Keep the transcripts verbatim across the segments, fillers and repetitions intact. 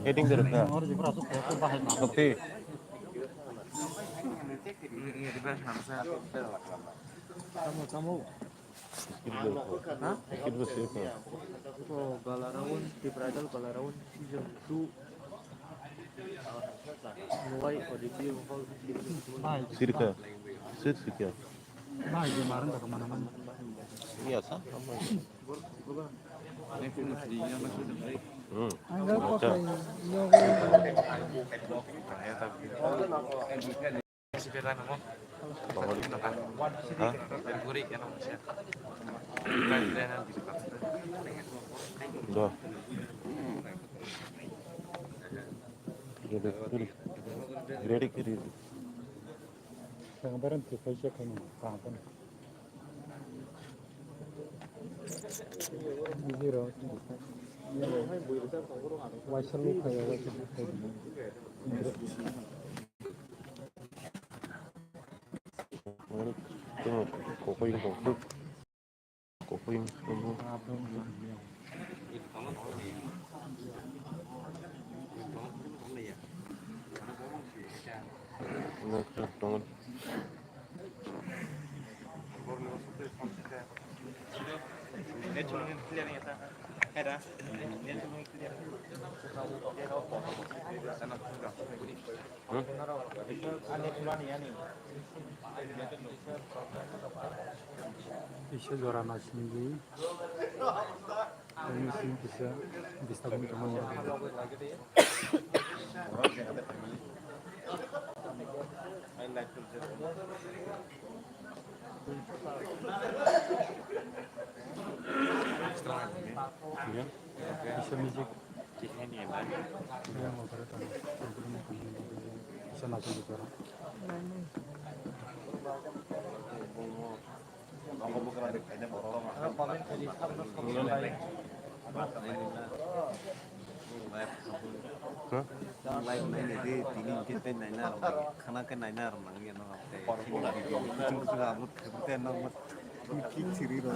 Heading dari ka? Nukti. Hah? Kit bus ya, Kak? Ko Galarawon, Tipra Idol Galarawon season two. Nuai audio hall. Sirka. Sir sirka. Iya, sa. Hmm. Ang gak pakai, iya, iya. Da. Ready, ready. Ready, ready. Ang barang tu kau siapa ni? Kapan? Zero. Waisa lu kaya, waisa lu kaya. Kokoi kokoi. Kokoi kokoi. Kisa jora nasingdi. Ini sing kisa bista bung tongmani. Iya. Bisa music. Iya, mau pada tahu. Bisa masuk bicara. Live naina di, tini hwnkhe tei naina rwmani, khana khe naina rwmani ano tei kuchung kuchung upload khaikhe tei ano thik siri rw.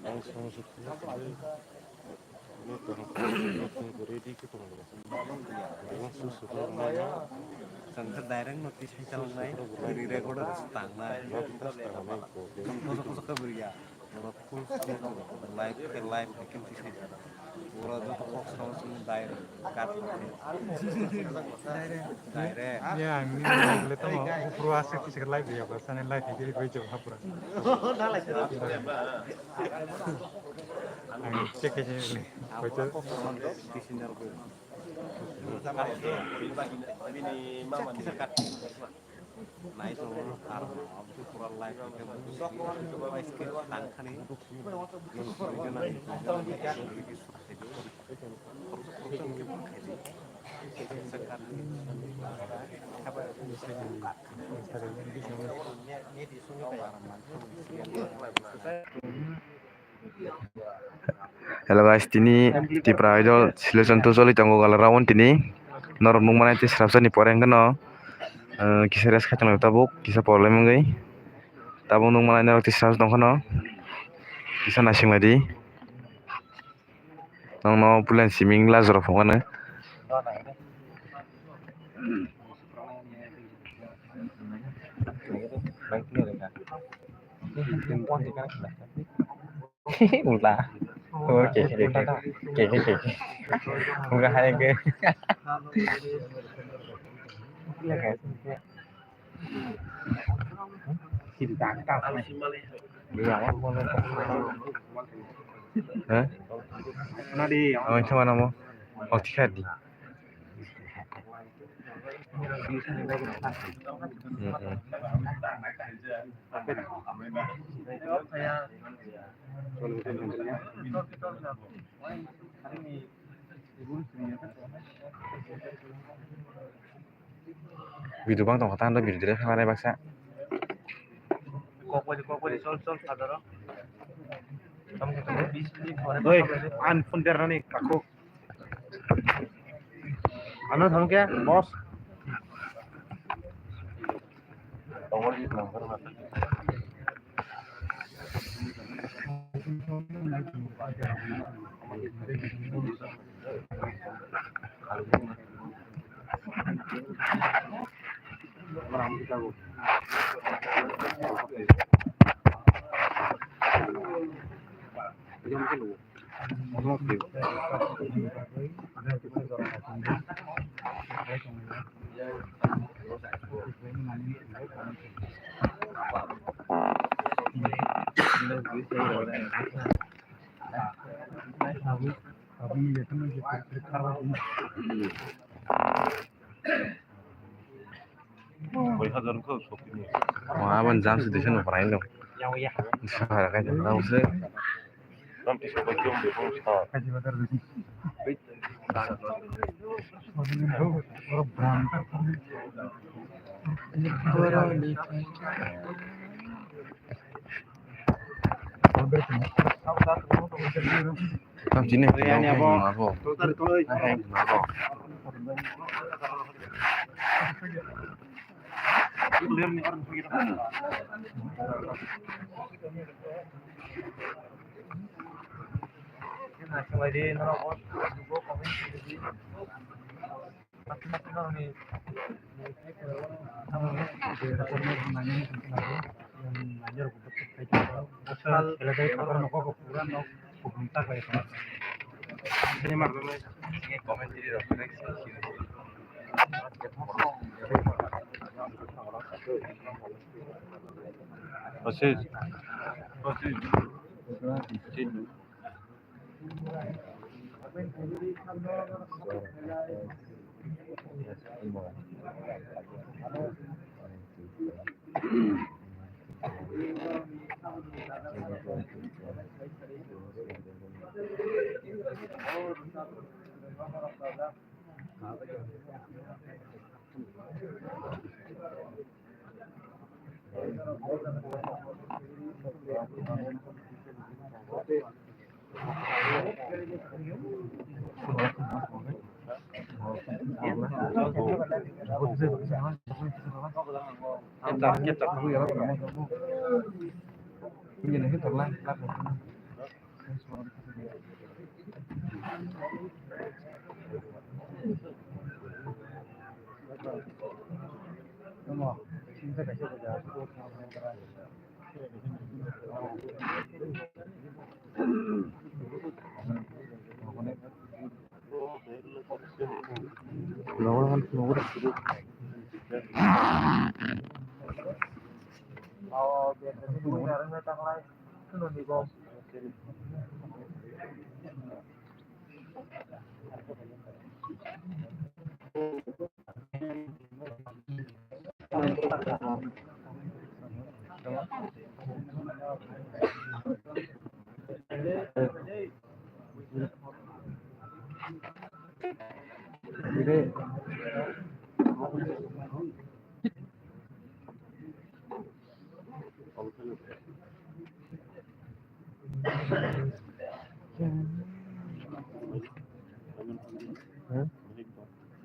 Ang sama sekali. Ini tuh, ini tuh ready ke tuh. Ini susu tuh mana? Sangka direct notice hai talang nai, record tangnai. Kosa kosa ke beri ya. Oro full screen live ke live bikin sih. Oro tuh kok sama sini direct cut. Direct. Ya, ini lihat tuh mau pro asik sih live ya, pas ini live jadi gue jawab apa? Ang check aja ini. Baca. Hello guys, tini Tipra Idol selection to choli tongo gala round tini. Norok nukmani tei srapsa ni pore hwnkhe no, eh, kisa rest khai tongo tabuk, kisa problem wngwi. Tabuk nukmani norok tei srapsa tongkha no, kisa naising lai di. Nokno pulen siming lajrok phunukgano. Ulta. Oke, oke, oke, oke. Bukan hanya ke. Hah? Nadi, oh, itu mana mau? Oh, tiga di. Mm-mm. Video bang tong kha ta, video direct kha nai baksa. Kok bari, kok bari, sol, sol, sadaro. Oi, an phone der nani kakuk. Ano thang kya, boss? Wah, abang jam sih desain apa lain dong? Suara kayak jam dong sih. Tam chini hai, hai, hai, hai, hai.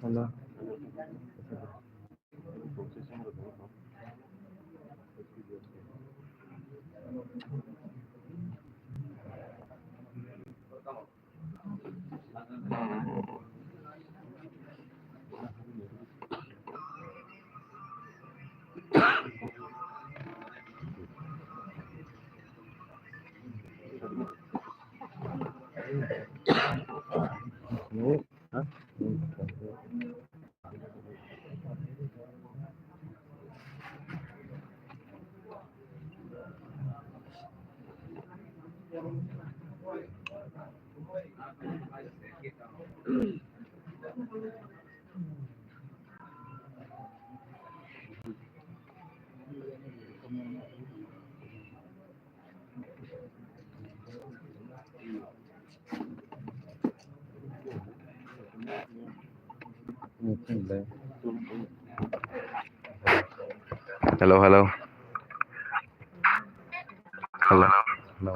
Hello. Hello, hello. Hello. Hello.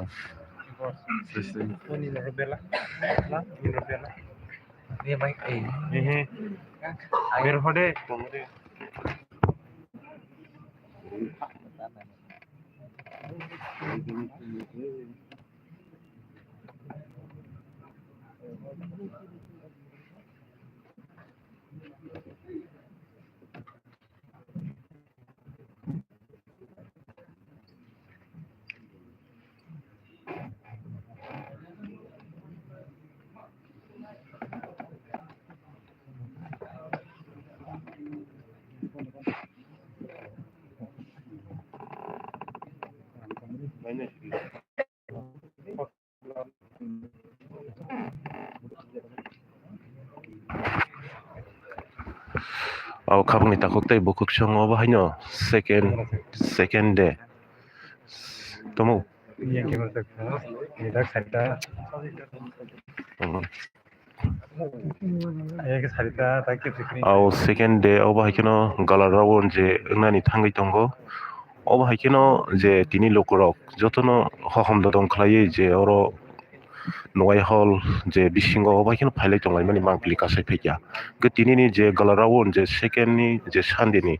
Abo khabangni takhuk tei bukhuk song obo haino second, second day. Tomo. Yang khe masa kha, ni dak sarita. Hmm. Yang khe sarita, tak khe sikri. Abo second day obo hai kheno gala rawon je wngnani thangwi tongo. Obo hai kheno je tini lukurok jotono hohom dodom khlaiwi je oro Nuai hall je bisingo obo hai kheno phailai tonglaimani mangpili kasai phaikha. Hwnkhe tinini je gala rawon je second ni je Sunday ni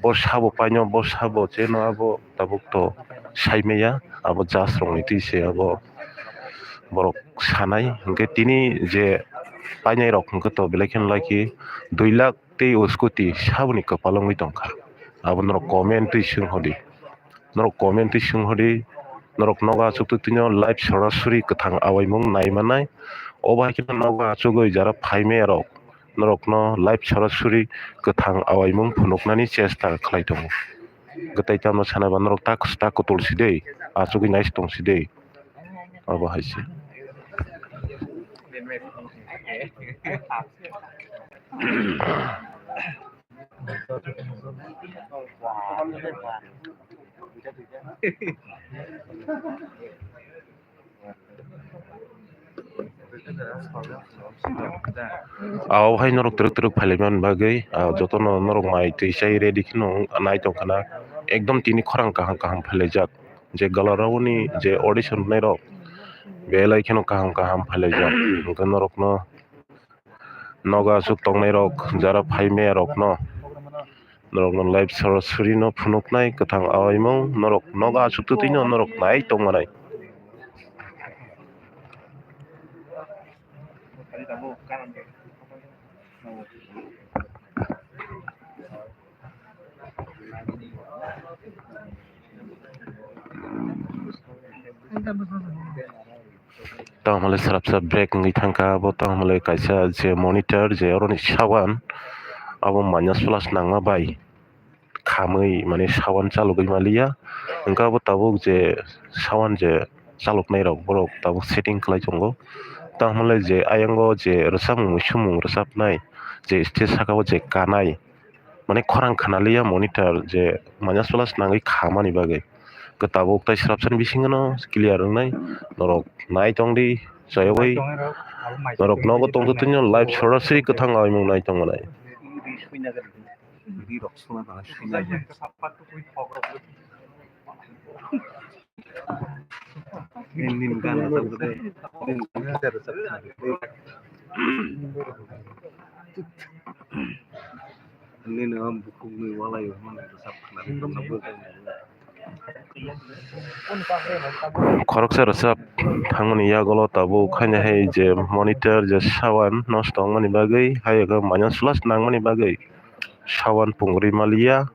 bo sabo paino bo sabo cheno abo tabuk to saimaya abo judge rokni twi se abo borok sanai. Hwnkhe tini je painairok hwnkhe to belai kheno like dui lakh tei o scooty saboni kwpal wngwi tongkha. Abo norok comment twi swng hodi. Norok comment twi swng hodi. Norok nogo achuk twi tino live sorasori kwthang awaimung nai manai. Obo hai kheno nogo achugwi jara phaimaya rok norokno live sorasori kwthang awaimung phunuknani chesta khlai tongo. Gwtai tamo sanaiba norok tak tak kutulsi de, achugwi naisi tongsi de. Obo hai se. Abo hai norok twrwk twrwk phailaimani bagwi, ah, jotono norok mai twi chai ready kheno nai tongkhana. Ekdom tini khorang kaham kaham phailaijak. Je gala rawoni je audition rwnairok belai kheno kaham kaham phailaijak. Hwnkhe norokno nogo achuk tongnairok jara phaimaya rokno, norokno live sorasori no phunuknai kwthang awaimung norok nogo achuk twtwi no norok nai tongmanai. Tamo le srapsa break wngwi thangkha, abo tamo le kaisa je monitor je oroni sawan abo minus plus nangma bai khamwi mane sawan chalogwi maliya, hwnkhe abo tabuk je sawan je chaloknai rok borok tabuk setting khlai tongo, tamo le je ayang o je rwchapmung sumung rwchapnai je stage saka o je kanai. Mane khorang khna liya monitor je minus plus nangwi khamani bagwi. Khe tabuk tai srapsani bisingo no clear wngnai. Norok nai tongdi, chayogwi. Norok nogo tongtwtwino live sorasori kwthang aimung nai tongmanai. Nini gana tabuk de. Nini gana tabuk de. Nini am bukung ni walai man tabuk de. Khoroksa rwchap thangmani yagulo tabuk haino hai je monitor je sawan nosto wngmani bagwi, hai ego minus plus nangmani bagwi sawan pungri maliya.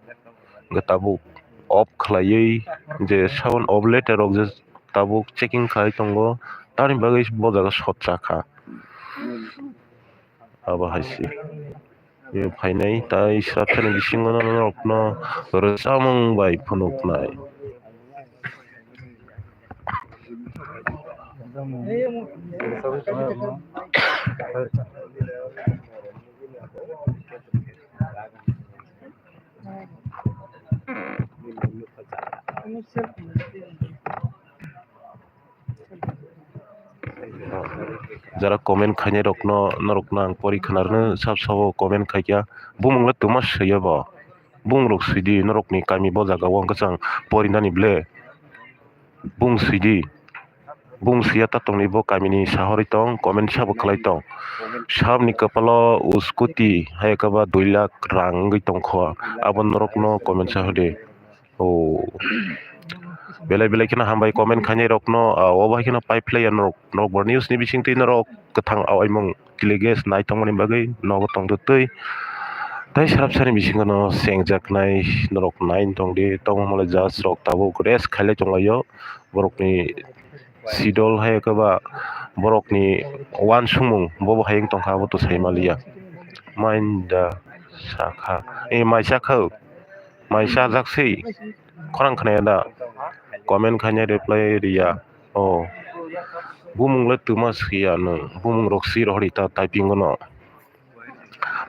Hwnkhe tabuk off khlaiwi je sawan off letter rok je tabuk checking khlai tongo, tamoni bagwi bo jaga sot chakha. Abo hai se. Phainai tai srapsani bisingo norokno rwchapmung bai phunuknai. Jara comment khainai rokno norokno ang pori khna rwno sab sabo comment khaikha. Bumung le twma swiya bo. Bumung rok swidi norokni kami bo jaga o hwnkhe chwng porinani ble. Bumung swidi. Bumung swiya ta tongni bo kamini sahorwi tong comment sabo khlai tong. Sabni kwpalo o scooty hai khe ba dui lakh rang wngwi tongkho abo norokno comment sahodi. O. Belai belai kheno hambai comment khainai rokno, ah, obo hai kheno pai phlai ya norok, norok bo news ni bising twi norok kwthang awaimung telecast naitongmani bagwi nogo tongtwtwi. Tei srapsani bisingo no chengjaknai norok nai tongdi, tongmole judge rok tabuk rest khailai tonglaio borokni sidol hai khe ba borokni uansukmung bobo hai wng tongkha, abo to sai maliya. Mai da sakha, eh, mai sakha, mai sajak se, khorang khnaya da? Comment khainai reply riya. Oh, bumung le twma swiya nwng, bumung rok swi rohori ta typing o no.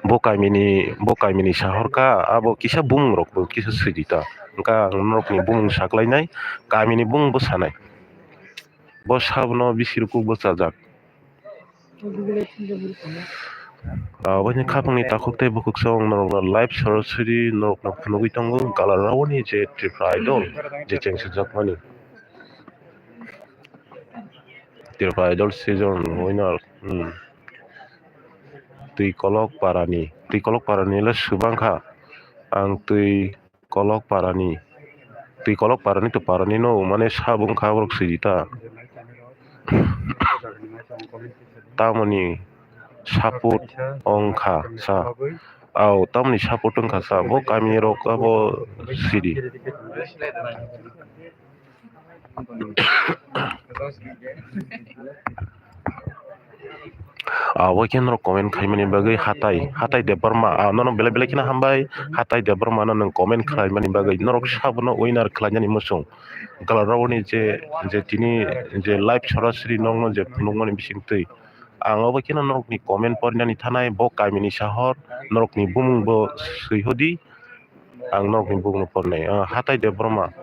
Bo kaimini, bo kaimini sahor kha, abo kisa bumung rok bo kisa swi di ta. Wngkha ang norokni bumung saklainai, kaimini bumung bo sanai. Bo sabono bisi rukuk bo chajak. Ah, obo ni khapang ni takhuk tei bukhuk song norok no live sorasori norok no phunugwi tongo, Galarao ni je Tripura Idol je chengsijakmani. Tripura Idol season winner, hmm. Twi Kolok Parani, Twi Kolok Parani le subang kha. Ang Twi Kolok Parani, Twi Kolok Parani to Parani no mane sabo wngkha borok swi di ta. Tamoni support wngkha sa. Au, tamoni support wngkha sa. Bo kami rok abo sidi. Abo khe norok comment khaimani bagwi hatai, hatai Debbarma, ah, nono belai belai kheno hambai, hatai Debbarma no nwng comment khlaimani bagwi, norok sabono winner khlainani muchung. Galarao ni je, je tini je live sorasori nokno je phunukmani bisingtwi, ang obo kheno norokni comment porinani thanai, bo kamini sahor, norokni bumung bo swi hodi, ang norokni bumung pornai, ah, hatai Debbarma,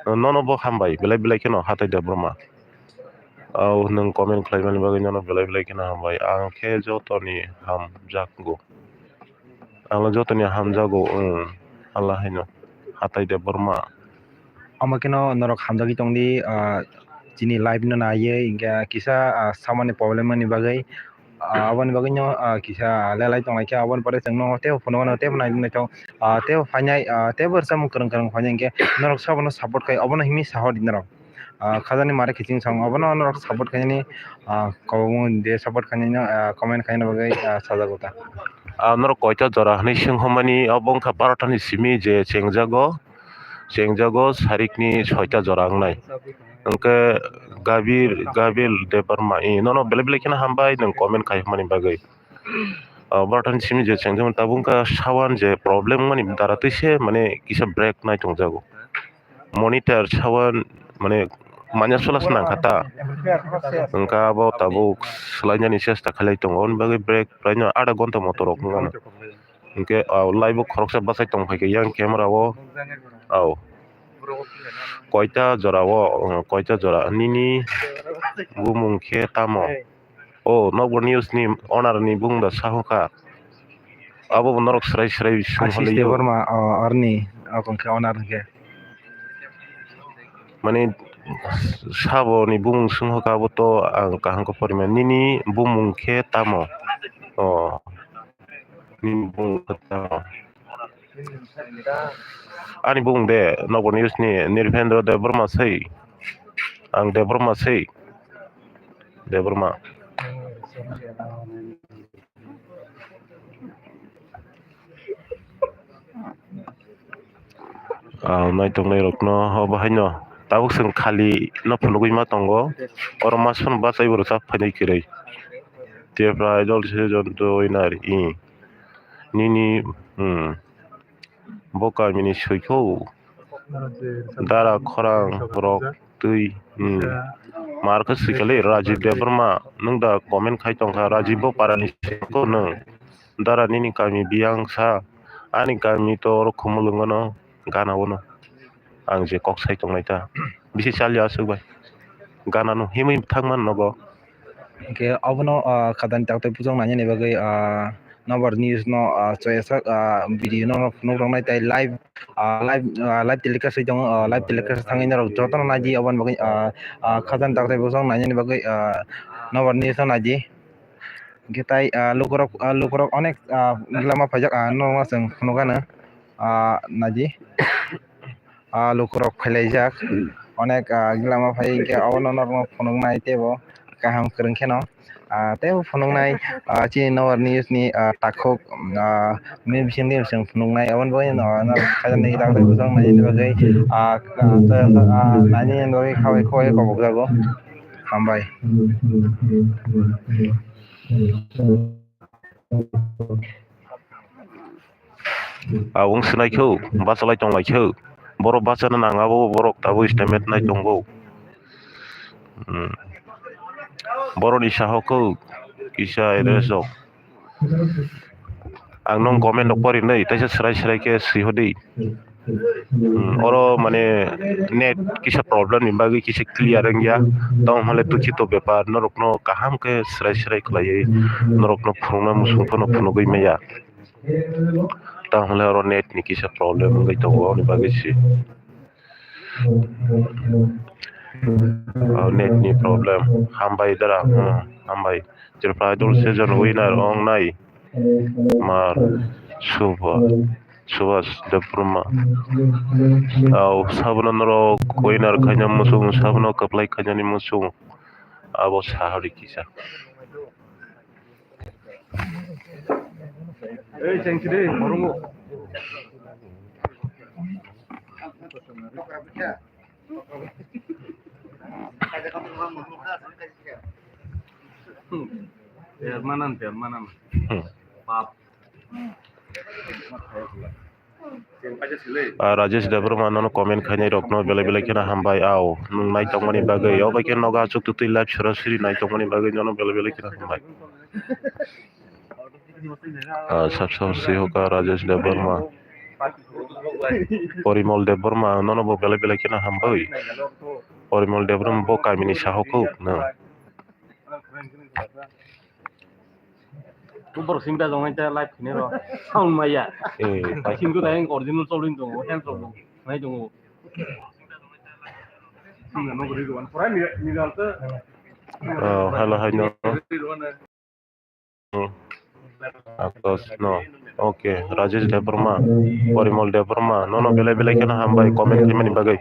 nono bo hambai, belai belai kheno hatai Debbarma. Au, nwng comment khlaimani bagwi nono belai belai kheno hambai. Ang khe jotoni hamjakgo. Ang jotoni hamjago, wng, Allah haino. Hatai Debbarma. Omo kheno norok hamjagwi tongdi, ah, chini live no naiwi, hinkhe kisa, ah, samani problem ni bagwi, ah, aboni bagwi no, ah, kisa lelai tonglaikha. Aboni pore chwng no teibo phunukgo, teibo nai naithok, ah, teibo phainai, ah, teibo rwchapmung kwrwng kwrwng phainai, hinkhe norok sabono support khai, obono himwi sahordi norok. Ah, khajani mare kiching song obono norok support khainani, ah, kobangma de support khainani, ah, comment khaina bagwi, ah, sajago ta. Ah, norok koita jora hinwi swnghomani, obo wngkha barotani simi je chengjago, chengjago sarikni soita jora wngnai. Hwnkhe Gabir, Gabil Debbarma, i nono belai belai kheno hambai nwng comment khaimani bagwi. Ah, barotani simi je chengjakmani tabuk wngkha sound je problem wngmani dara twi se mane kisa break nai tongjago. Monitor sound mane manya sola se nangkha ta. Wngkha abo tabuk swlainani chesta khailai tongo, aboni bagwi break puraino adha ghonta moto rok wngmano. Hinkhe, ah, live o khoroksa bachai tongphaikha yang camera o. Au. Koita jora o, koita jora. Nini bumung khe tamo? O, Nokbar News ni owner ni bumung da Sahu kha. Abo bo norok swrai swrai sung Ashish holi yo. Debbarma, o, arni, abo wngkha owner hwnkhe. Mane, sabo ni bumung sung kha, abo to ang kaham khe pori manya. Nini bumung khe tamo? O, nini bumung khe tamo? Ani bumung de, Nokbar News ni Nirphendra Debbarma sei. Ang Debbarma sei. Debbarma. Ah, naitongnai rokno, o, bahaino tabuk chwng khali no phunugwi ma tongo. Oro masa no bachai bo rwchap phainai kwrwi. Tripura Idol season two winner, i. Nini, hmm. Bo kamini soikho. Dara khorang rok twi, hmm. Mar khe swikali Rajib Debbarma, nwng da comment khai tongkha, Rajib bo parani soikho nwng. Dara nini kami biyang sa, ani kami to oro Khumulwngo no, gana o no. Ang je kok sai tongnai ta, bisi chaliya aswk bai. Gana no himwi thangma nogo. Hinkhe obono, ah, khadani taktwi bujak nainani bagwi, ah, Nokbar News no, ah, choya sak, ah, video no phunuk rok nai tei live, ah, live, ah, live telecast wi tongo, ah, live telecast thangwi norok jotono naidi, aboni bagwi, ah, ah, khajani taktwi bujak nainani bagwi, ah, Nokbar News no naidi. Hinkhe tai, ah, lukurok, ah, lukurok onek, ah, lama phaijak, ah, norokno chwng phunukgano, ah, naidi. Ah, lukurok phailaijak. onek, ah, gilama phai hinkhe obono norokno phunuknai teibo kaham kwrwng kheno. Ah, teibo phunuknai, ah, chini Nowar News ni, ah, takhuk, ah, bini bisingtwi chwng phunuknai, aboni bagwi no, no, kaijaknai dak bai bwsaknai ni bagwi, ah, ah, ah, nani ni bagwi khabai khowai kobokjago. Hambai. Ang wng swnaikho, bachalai tonglaikho. Borok bachana nang abo borok tabuk statement nai tongo. Hmm. Borokni sahokho kisa arrest rok. Ang nong comment rok porinai, taisa swrai swrai khe swihordi. Hmm, oro mane net kisa problem ni bagwi kisa clear wngya. Tamo hwnle dukhi to bepar, norokno kaham khe swrai swrai khlaiwi norokno phunukna muchung phano phunugwi maya. Tamo hwnle oro net ni kisa problem wngwi tongo, aboni bagwi se. Oh, net ni problem. Hambai dara, hmm, hambai. Tripura Idol season winner ong nai. Mar Subha, Subhas Debbarma. Au, sabono norok winner khaina muchung, sabono kwplai khainani muchung. Abo sahari kisa. Ei, chengsi de, morungo. Hmm. Permanent, permanent. Hmm. Pap. Ah, Rajesh Debbarma nono comment khainai rokno belai belai kheno hambai, ao nwng naitokmani bagwi, obo khe nogo achuk twtwi live sorasori naitokmani bagwi nono belai belai kheno hambai. Ah, sab sab si hoka Rajesh Debbarma, Porimol Debbarma nono bo belai belai kheno hambai. Porimol Debbarma bo kamini sahok no. Kubur sim da jong ta live khini ro. Sound maya. Eh, pai. Sim tu dayang original cholin jong, hand cholin. Nai jong. Oh, hello, hi, no. Hmm. Atos, no. Okay, Rajesh Debbarma, Porimol Debbarma, nono belai belai kheno hambai comment khaimani bagwi.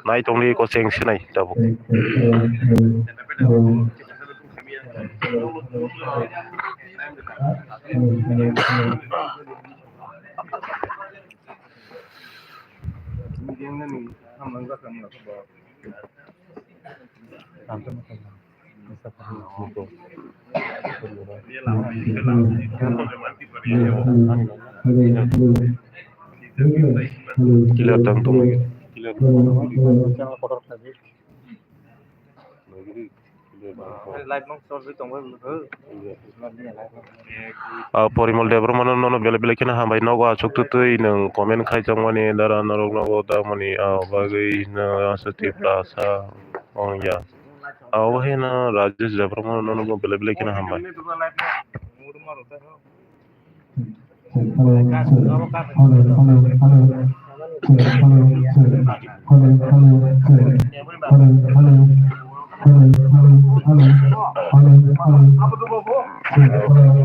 Nai tongdi ko cheng sinai tabuk. Clear tang tong. Clear. Live mang short video tongwi. Ah, Porimol Debbarma no, nono belai belai kheno hambai, nogo achuk twtwi nwng comment khai tongmani dara norok nogo tamoni, ah, bagwi no asa Tiprasa ongya. Ah, obo hai no Rajesh Debbarma no, nono belai belai kheno hambai.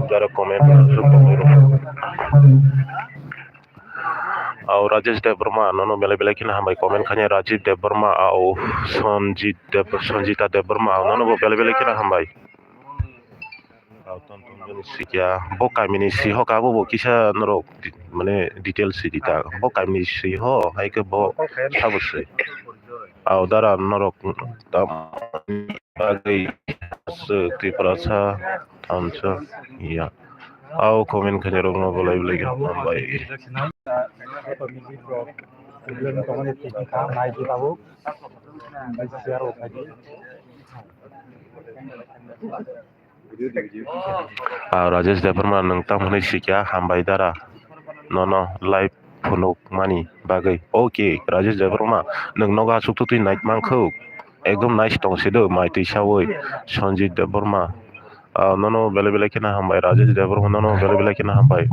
Jara comment. Au Rajesh Debbarma, nono belai belai kheno hambai comment khainai Rajiv Debbarma, au Sanjit Deb-, Sanjita Debbarma, nono bo belai belai kheno hambai. Au ton ton jani sikya, bo kamini si ho kabo bo kisa norok di-, mane details si dita. Bo kamini si ho, hai khe bo sabo se. Au dara norok tam bagwi se Tiprasa thansa ya. Au comment khainai rokno belai belai khe hambai. Ah, Rajesh Debbarma, nwng tamo hwnwi sikya, hambai dara. Nono live phunuk mani bagwi. Okay, Rajesh Debbarma, nwng nogo achuk twtwi nai mankhu. Ekdom nice tong se do, mai twi sawi. Sanjit Debbarma. Ah, nono belai belai kheno hambai, Rajesh Debbarma, nono belai belai kheno hambai.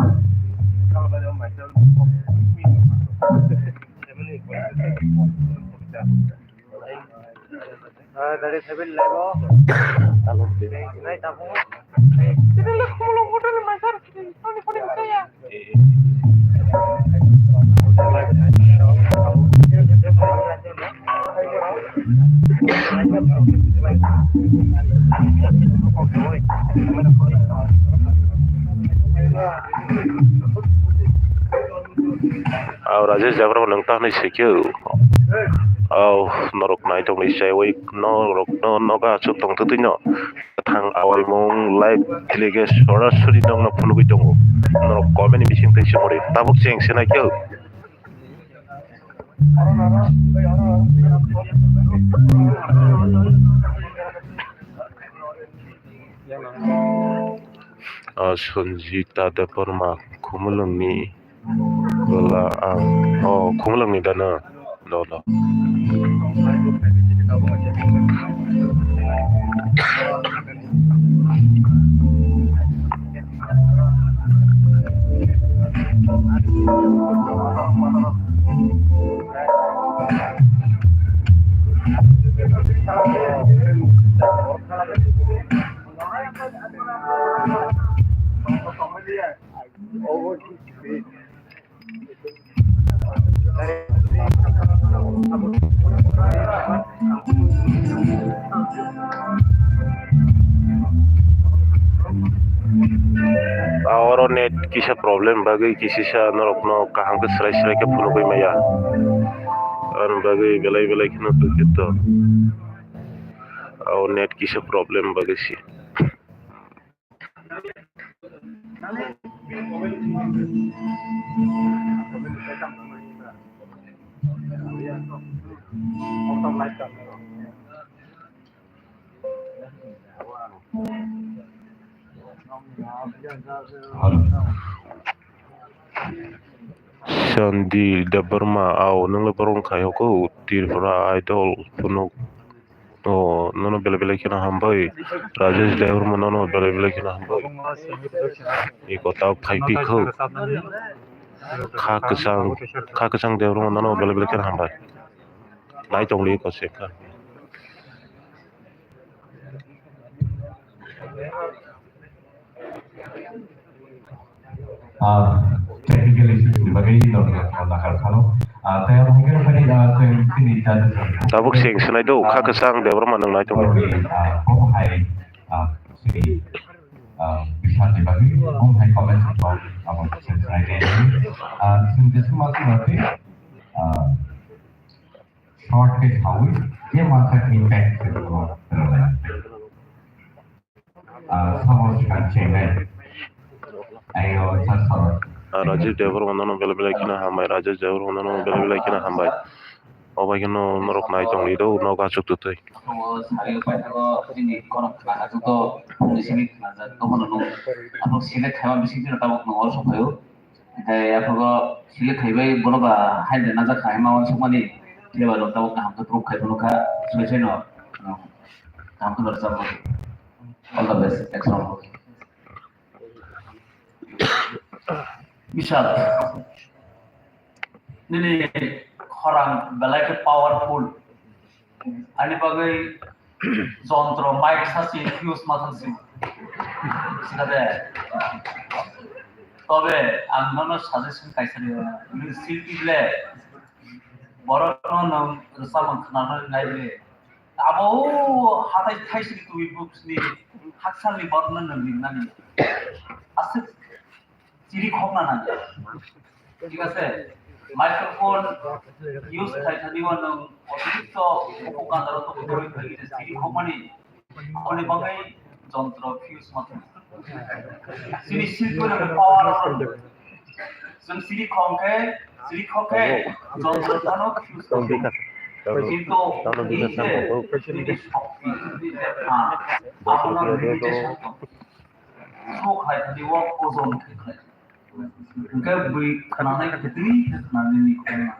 Aw Rajesh Debbarma nwng ta hwnwi swi khe. Aw norok naitok ni chaiwi norok no noga aswk tong twtwi no. Kwthang awalmung live telecast sorasori nokno phunugwi tongo. Norok comment ni bising twi se hwnwi tabuk cheng se nai khe. Ah, Sanjita Debbarma, Khumulwngni bwla ang, oh, Khumulwngni da no? Lo, lo. Oro net kisa problem bagwi kisisa norokno kaham khe swrai swrai khe phunugwi maya. Aboni bagwi belai belai kheno dukhito. O net kisa problem bagwi se. Sandi Debbarma, aw, nwng le borok wngkha, hoko Tripura Idol phunuk. O, nono belai belai kheno hambai. Rajesh Debbarma, nono belai belai kheno hambai. Iko ta phai pi kho. Kha kwchang, kha kwchang Debbarma, nono belai belai kheno hambai. Nai tong li ko se kha. Ah, technical issues ni bagwi norok nakarkha no. Ah, tei abo hwnkhe phai, ah, tei chini judges rok. Tabuk seng sinai do, kha kwchang Debbarma nwng nai tongo. Ah, bo hai, ah, chini, ah, bisal ni bagwi bo hai comment rok abo seng sinai de. Ah, chini jeswk ma swngo tei, ah, short khe saui je mansa impact khe rwlai. Ah, sabo swkang chengnai. Ayo, sir, sir. Ah, Rajiv Debbarma nono belai belai kheno hambai, Rajesh Debbarma nono belai belai kheno hambai. Obo kheno norok nai tong lido, nogo achuk tutui. Abo sari paithago chini khorok khna achuk to, phungni simi khna jak, tobono nung. Abo select khaima bising tino tabuk nung oro sokphaio. Hingke yaphugo select khaibai bono ba haino najak kha, hima uansukmani, phiya ba rok tabuk kaham khe proof khai phano kha, soi soi no, um, kaham khe no rwchapmani. All the best, next round. Bishal, nini khorang belai khe powerful. Ani bagwi jontro mic sasi fuse ma thang si. Sina de. Tobe ang nono suggestion kaisa riyo. Nini silti ble. Borok no nang rwchapmung khna nai ble. Abo hathai thaisini twi books ni haksalni borok no nang rinani. Aswk chiri khokna nang. Thik ase? Microphone use khai thani o nwng otirikto upokandaro to kutui khai chiri khokmani. Aboni bagwi jontro fuse ma thang. Chini silponi power o. Chwng chiri khong khe, chiri khok khe, jontro thano fuse khok khe. Kintu nini je, nini shokti, nini je phan, abono limitation tong. Sok hai thani o ojon khe khlai. Hwnkhe bui khwnanai kwtwi khe khwnanai ni khorokma.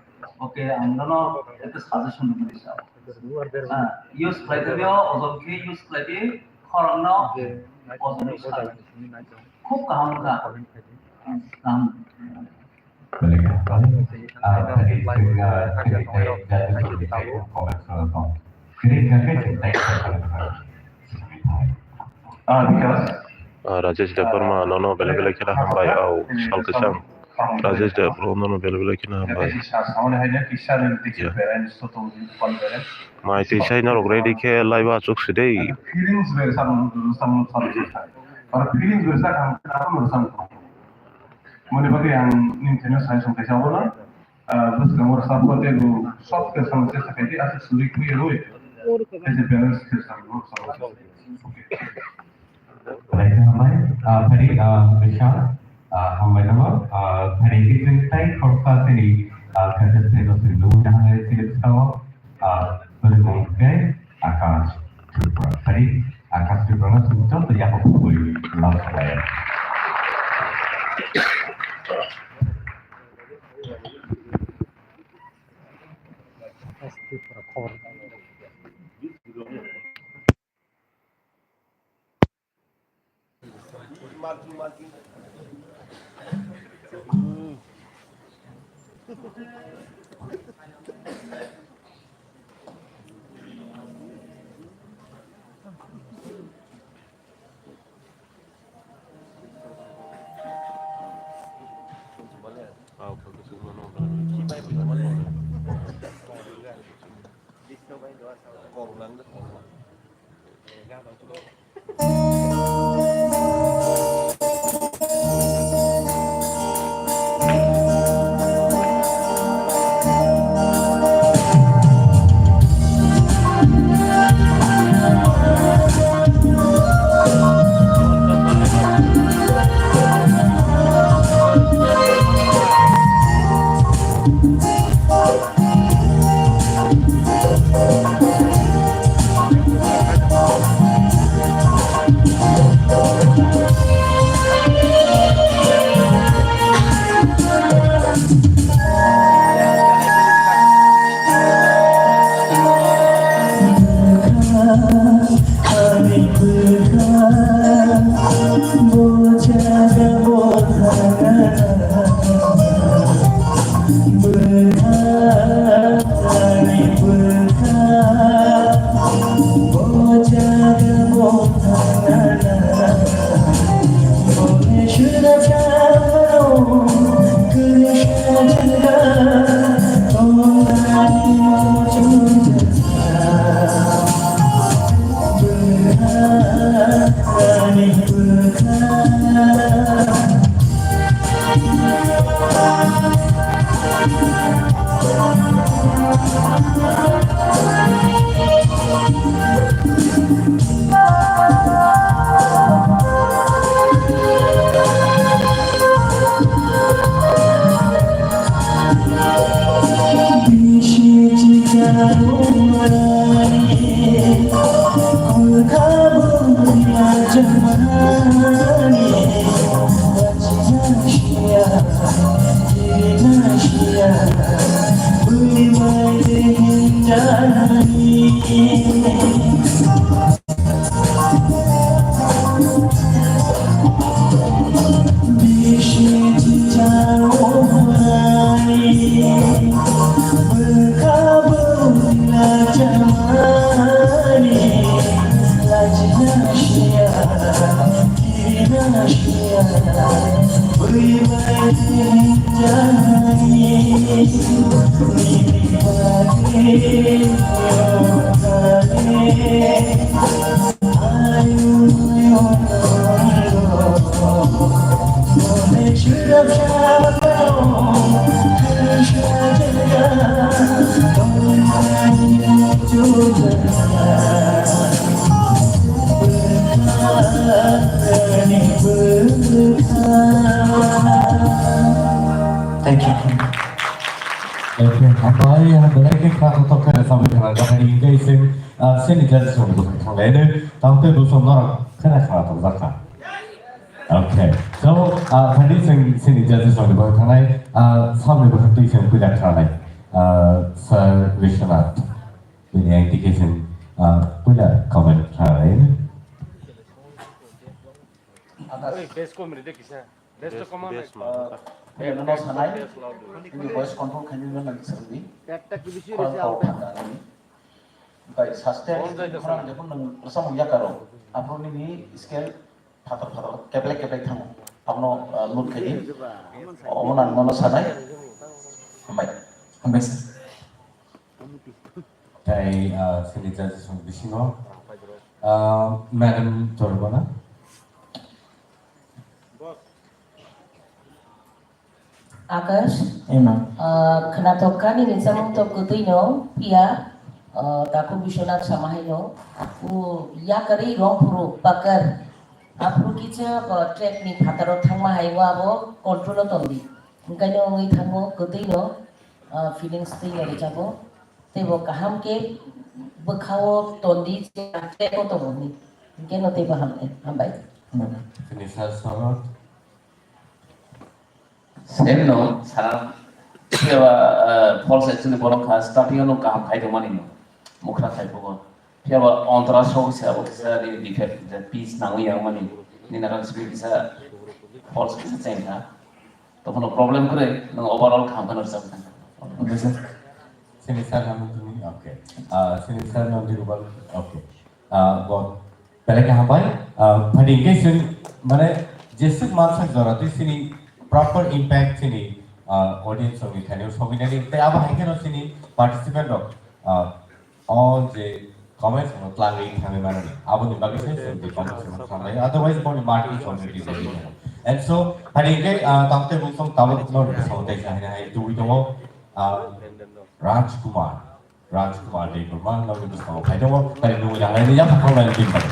Okay, ang nono ekta suggestion rwmani sa. Ah, use khlai thani o ojon khe use khlai di, khorokno ojon ni sa. Khub kaham wngkha. Kaham. Ah, Bikas. Ah, Rajesh Debbarma, nono belai belai kheno hambai, au, sal kwchang. Rajesh Debbarma no belai belai kheno hambai. Ya. Mai twi sai norok ready khe live achuk si dei. Moni bagwi ang nini thani sai song kaisa abono, ah, bwskango rwchapma tei bo soft khe samung chesta khaidi, aswk suri khuya rwi, tei se balance khe samung rwchapma chesta khaidi. Belai khe hambai, ah, Farid, ah, Vishal, ah, hambai tongmo, ah, Farid ni chwng tai khoroksa chini, ah, contestant no chwng nugwi tongmani chini bwskango, ah, bini mung khe Akash Tripura. Farid, Akash Tripura no chwng joto yaphang kubui lama salaio. Thank you. Okay, hambai, hambai, khe khna thok khe sambai khna thok khe, hingke sing, ah, sini judges rok bo thang lai no, tamo tei bo song norok khna khna thok jak kha. Okay, so, ah, thani sing, sini judges rok bo thang lai, ah, samni bo twi sing puila khna lai, ah, Sir Vishwanath, bini ang twi khe sing, ah, puila comment khna lai no. Oi, base kom ri de kisa. Base to kom. Base ma. Nini no sanai, nini voice control khaini no nang sadi. Khorang kau thangna nini. Bai saste khorang jepun nang rwchapmung yakaro. Aphuru nini scale phatar phatar keplek keplek thango. Abono, ah, load khaidi. Omo nang nono sanai. Hambai. Hambai sir. Tai, ah, sini judges rok bisingo. Ah, Madam Torbana. Akash, Ema. Ah, khwnathok kha nini chamung tok kwtwi no, phiya, ah, takhuk Biswanath sama hai no, o yakarwi rong phuru pakar, aphuru kisa, ah, track ni phataro thangma hai o abo control o tongdi. Hwnkhe no wngwi thango kwtwi no, ah, feelings twi no rwchabo. Tei bo kaham khe bwkhao tondi, track o tongo hwnwi. Hwnkhe no tei bo hambai. Hambai. Finish sir, sir. Same no, sir. Phiya ba, ah, false actually borok kha, starting o no kaham khai tongmani no. Mukhra khai phugo. Phiya ba ontra sok se abo kisa ni defect, the piece nangwi yang mani. Ni naran simi kisa false kisa chain kha. Tokhono problem kwrwi, nwng overall kaham kheno rwchapwi thangkha. Sini sir, Hamilton, okay. Ah, sini sir, Nandi Gopal, okay. Ah, bo, belai khe hambai. Ah, phani hwnkhe chwng, mane, jeswk mansak jora twi chini proper impact chini, ah, audience rokni thani o sogwinani, tei abo hai kheno chini participant rok, ah, o je comments no twlangwi thangwi manani. Aboni bagwi se chwng je comments no thangwi. Otherwise, boni mark is already there. And so, phani hwnkhe, ah, tamte bumsong tabuk no samung tai sa hai hai tubui tongo, ah, Rajkumar. Rajkumar Debbarma no bumsong phai tongo. Phani nungwi nanglai ya phang lai tin bai.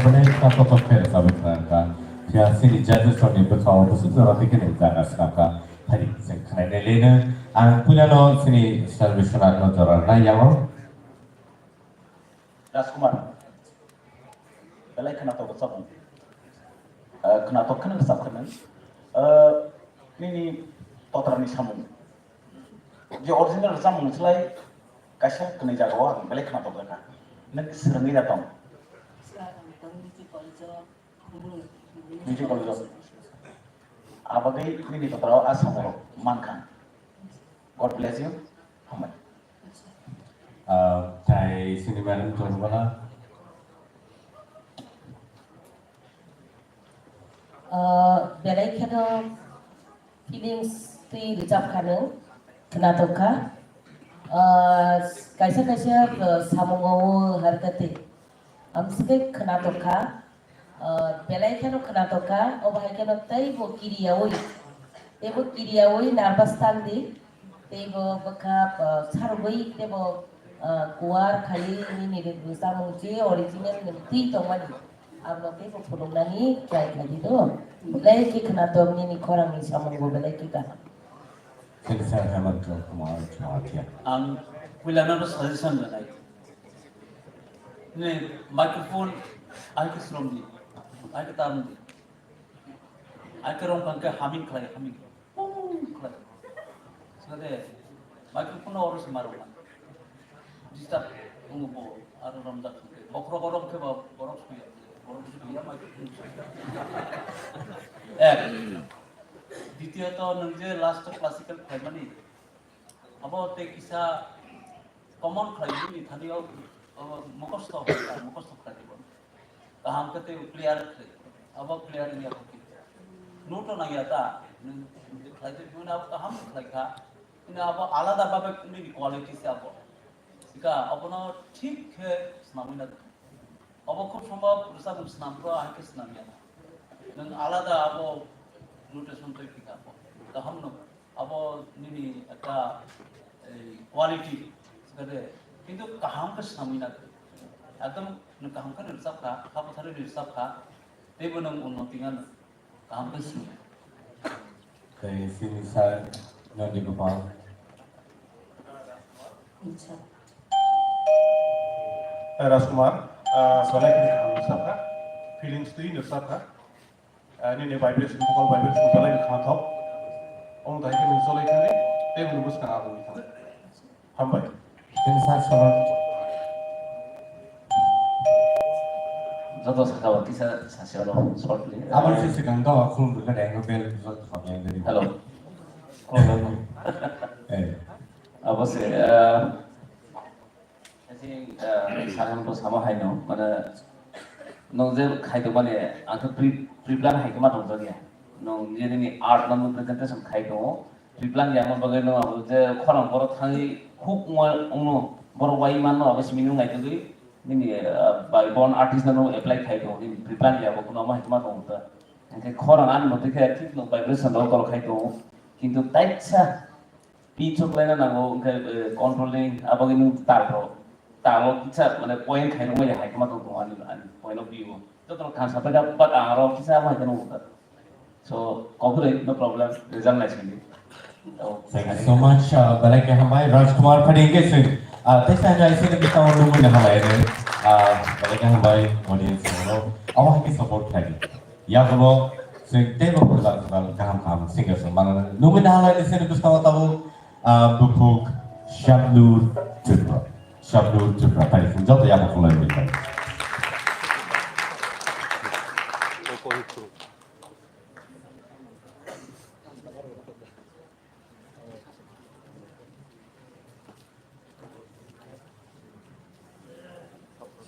Belai khna kotor khe rwchapwi khna kha. Phiya chini judges rokni bwkhao bwswk jora tei khe nini jaga swnam kha. Phai chwng khnainai leno. Ang puilano chini Salvation Army no jora rwnai yango. Rajkumar. Belai khnatok rwchapmung. Eh, khnatok kheno rwchap kheno. Eh, nini totrani samung. Je original rwchapmung slai kaisa kwnwi jagao ang belai khnatok jakha. Nwng swrwngwi da tong? Swrwng tong, Niji College-o. Niji College-o. Abagwi nini totrao a samungrok mankha. God bless you. Hambai. Ah, tai sini madam tongwala. Ah, belai kheno feelings twi rwchap kha nwng, khnatok kha. Ah, kaisa kaisa, ah, samungo o harkha tei. Amsike khnatok kha. Ah, belai kheno khnatok kha, obo hai kheno teibo kiriyaui, teibo kiriyaui nervous tang di, teibo bwkha, ah, sarugwi teibo, ah, kuar khaiwi nini rwchapmung je original nwng twi tongmani, abono teibo phunuknani try khlai di do. Belai khe khnatok nini khorangni samungbo belai khe kaham. Sir, sir, Hemant Kumar Jamatia. Ang puilano suggestion rwnai. Nini microphone ai khe srom di, ai khe tam di, ai khe rong kang khe humming khlai, humming, pung khlai. Sade microphone oro se maro man. Disturb wngo bo, aro romjak khe. Bokhorok oro khe ba borok suya, borok suya microphone suya. Eh, ditiyoto nwng je last classical khlaimani, abo tei kisa common khlai bini thani o, o mukhosto, mukhosto khlai dibo. Kaham khe tei clear khlai. Abo clear wngya kho khe. Note o nangya ta, nwng khlai tei bini abo kaham khlai kha. Bini abo alada babe bini quality se abo. Sika abono thik khe swnamwi na. Abo khub sombhob rwchapmung swnam phuru ahai khe swnam ya. Nwng alada abo notation twi phika abo. Kaham no. Abo nini ekta, ei, quality, sikade, kintu kaham khe swnamwi na. Ekdom nwng kaham khe rwchap kha, kha bwtharwi rwchap kha, teibo nwng unnoti wngya nwng kaham khe swnamwi. Tei sini sir Nandi Gopal. Acha. Eh, Rajkumar, ah, belai kheno kaham rwchap kha, feelings twi rwchap kha. Ah, nini vibration, vocal vibration belai khnathok. Omo dai khe nung cholai thani, tei nung bwskang abo wngwi thang. Hambai. Chini sir sono. Joto saka o kisa sasi oro shortly. Abo se swkang to khulum rwkha de, ang bel joto khamya gari. Hello. Khulum. Eh. Abo se, ah, I think, ah, sakang to sama hai no, mane, nwng je khai tongmani, ang khe pre, pre-plan hai khe ma tongjakya. Nwng je nini art no nwng presentation khai tongo, pre-plan ya mo bagwi nwng abo je khorang borok thangwi khuk wngma wngno, borok wai manno abo simi nwng naitugwi, nini, ah, bai bon artist no nwng apply khai tongo, nini pre-plan ya bo kuno ma hai khe ma tongo ta. Hingkhe khorang ani motwi khe thik nwng vibration rok tol khai tongo, kintu taisa Pitch o khlaina nango, hwnkhe, eh, controlling, aboni nwng tar rok, tar o kisa, mane, point khairokma ya hai khe ma tong tongo ani, ani point of view o. Jotono kaham sa paida, but ang aro kisa amo hai khe nukha. So, kokre, no problem, result nai sindi. Oh, thank you so much, uh, belai khe hambai, Rajkumar Phani hwnkhe swng, uh, teisa hwnkhe I C ni bwskango nugwi no hambai, uh, belai khe hambai, audience rok, abo hai khe support khlai di. Yakubo, swng teibo kwtal kwtal kaham kaham singer swng manana. Nugwi nahalai ni sini bwskango tabuk, ah, bukhuk Shabnur Tripura. Shabnur Tripura, tari swng joto yakubo khulai wi tong.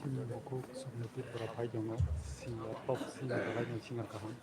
Chini bukhuk Sumiti Bora phai tongo, singer, top singer, belai no singer kaham.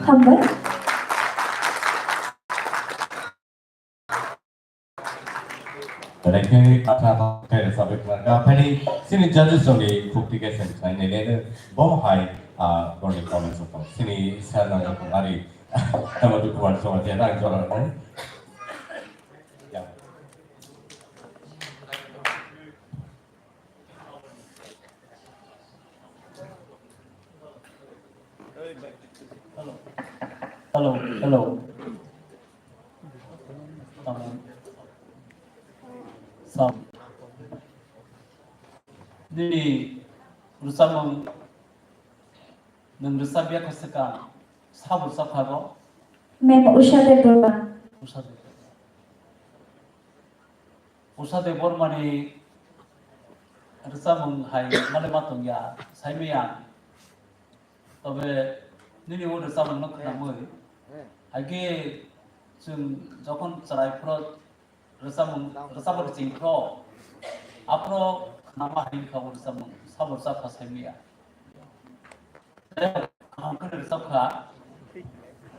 Hambai. Belai khe atha atha khe rwchapwi khlakha. Phani chini judges rokni khukti khe chwng khlainai le bo hai, ah, borokni comments rok tong. Chini sir nang rok ari tamo dukhu bar chwng je nang jora nai. Hello, hello. Sound. Nini rwchapmung nwng rwchapya kha swkang, sabo rwchapkha bo? Ma'am Usha Debbarma. Usha Debbarma. Usha Debbarmani rwchapmung hai male ma tongya, saimaya. Tobe nini o rwchapmungno khwnamwi, hai khe chwng jokhon chwrai phoro rwchapmung, rwchapmung chwng phoro, aphoro khwnama hai wngkha o rwchapmung, sabo rwchapkha saimaya. Kaham khe rwchapkha.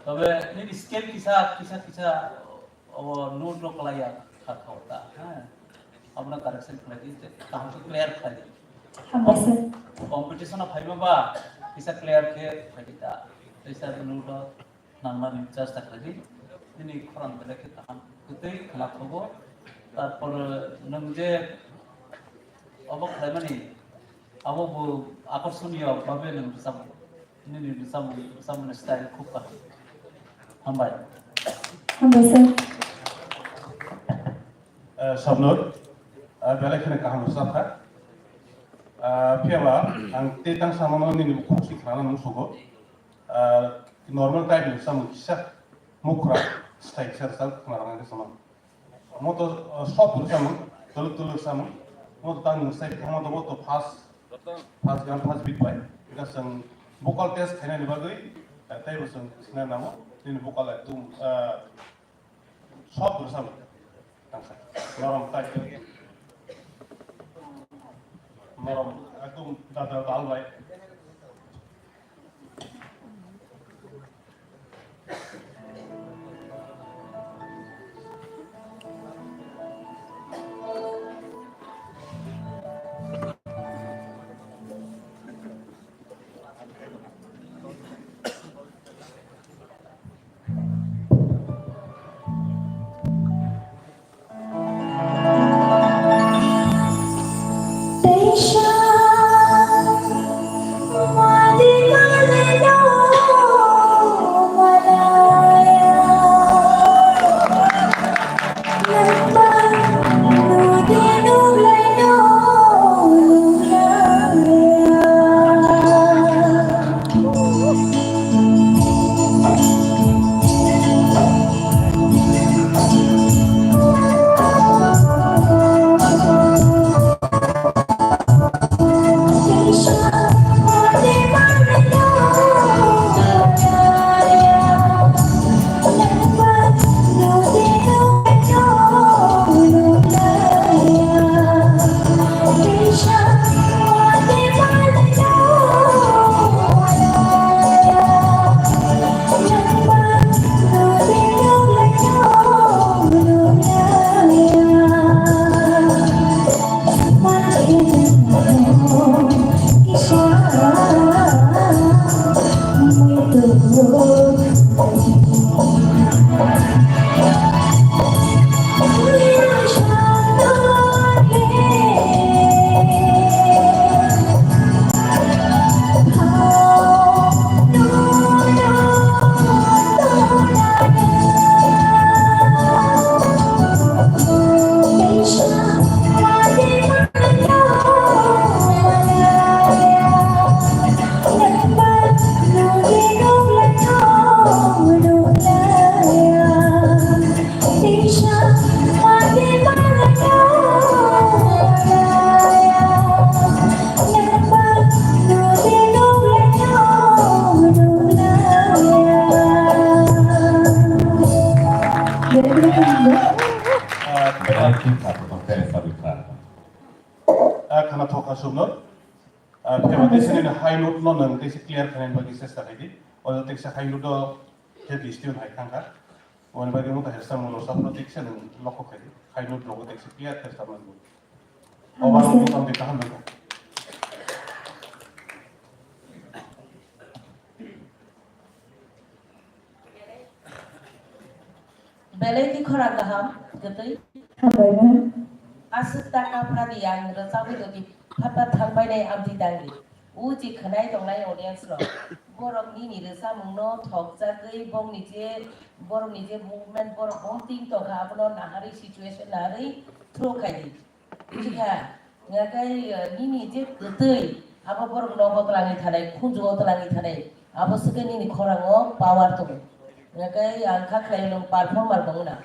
Tobe nini scale kisa, kisa, kisa, o note rok kwlaiya kha, kha, kha, ha. Abono correction khlai di, kaham khe clear khlai di. Hambai sir. Competition o phaima ba, kisa clear khe phai di ta. Teisa note o nangmani chesta khlai di. Nini khorang belai khe kaham, kwtwi khwna thogo. Tarpor nwng je obo khlaimani, abo bo akorsoniyo babe nwng rwchapmung. Nini rwchapmung, rwchapmungni style khub kaham. Hambai. Hambai sir. Eh, Sabnur, eh, belai kheno kaham rwchapkha. Eh, phiyaba ang tei tang samano nini bukhuk si khnana nung sugo. Eh, normal type ni rwchapmung kisa mukhra style kisa rwchap khna rwna khe samano. Moto, eh, soft rwchapmung, tuluk tuluk rwchapmung. Moto tang nung style khe moto moto fast, fast gan fast beat bai. Because ang vocal test khainani bagwi, eh, tei bo chwng sinai nango. Nini vocal ekdum, eh, soft rwchapmung. Norom tai. Norom, ekdom dada dal bai. Ah, khana thokha sumno. Ah, phema teisa nini high note no nang teisa clear khainani bagwi chesta khaidi. Odo teisa high note o khe bisti on hai thangkha. Oni bagwi wngkha hesta mulo sapno teisa nang lokho khaidi. High note rogo teisa clear khe samani. Obar wngkha tong de kaham nangkha. Belai ni khorang kaham, kwtwi. Hambai ma'am. Aswk ta kapra di ang rwchapwi rwdi, phatpha thangbai nai amtwi dangdi. Uji khwnai tongnai audience rok. Borok nini rwchapmung no thokjagwi bongni je, borok ni je movement borok bong ting tongkha abono naharwi situation naharwi throw khaidi. Bujikha? Hingkhe, eh, nini je kwtwi, abo borok nogo twlangwi thanai, khunjugo twlangwi thanai, abo swkhe nini khorango power tongo. Hingkhe ang kha khlai nwng performer bo wngna.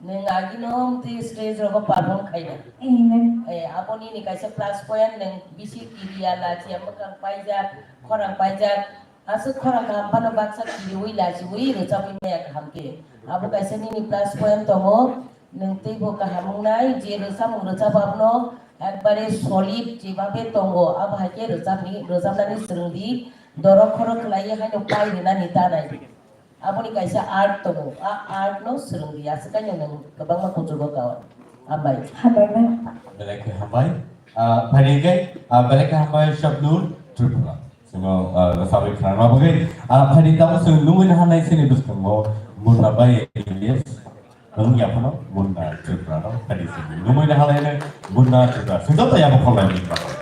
Nwng agino twi stage rogo perform khaina. Amen. Eh, abo nini kaisa plus point, nwng bisi kiriya, lachiya, mwkhang paijak, khorang paijak. Aswk khorang kaham phano baksa kiriwi, lachiwi, rwchabwi maya kaham khe. Abo kaisa nini plus point tongo. Nwng teibo kaham wngnai, je rwchamung rwchap abono ekbare solid jebaphe tongo. Abo hai khe rwchapni, rwchapnani swrwngdi, dorok khorok khlaiwi haino pai rwnani tanai. Aboni kaisa art tongo, a art no swrwngdi, aswk kaino nwng kwbangma kuchugo kao. Hambai. Hambai, ma'am. Belai khe hambai. Ah, phaidi khe, ah, belai khe hambai Shabnur Tripura. Sino, ah, rwchapwi khwnarma bagwi. Ah, phaidi tamo chwng nungwi naharnai sini bwskango Munna bai A L I A S. Nwng yaphano Munna Tripura no phaidi chwng nungwi naharnai Munna Tripura. Chwng joto yabo kholai ni bagwi.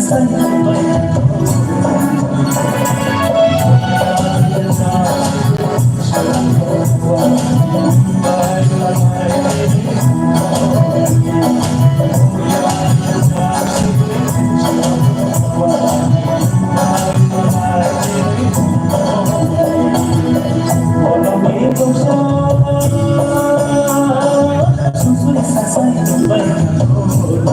Hambai, hambai, hambai.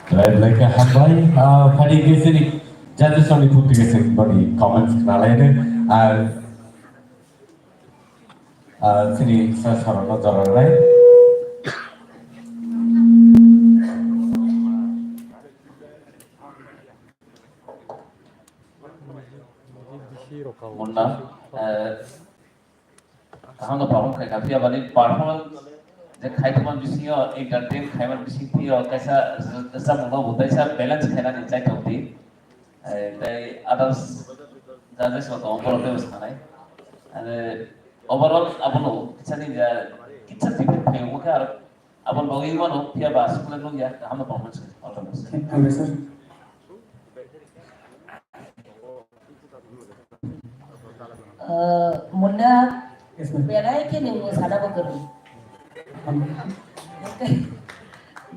Belai belai khe hambai. Ah, phani khe chini judges rokni thuk thik khe chwng boni comments khna lai no. Ah, ah, chini sir rokno jora rwnai. Munna, eh, kaham no perform khai kha, phiya bani performance je khai thumani bisingo entertain khaiman bising phiyo kaisa rwchapmung no bo teisa balance khainani chai thok di. Eh, tei others judges rok tongo, borok teibo sanai. Ane overall abono kisa ni ja kisa different khai wngkha aro Aboni bagwi wngmano, phiya ba aswk le nukya, kaham no performance khe, all the best. Hambai sir. Ah, Munna, yes, ma'am. Belai khe nwng mwsana bo kwrwng. Ham-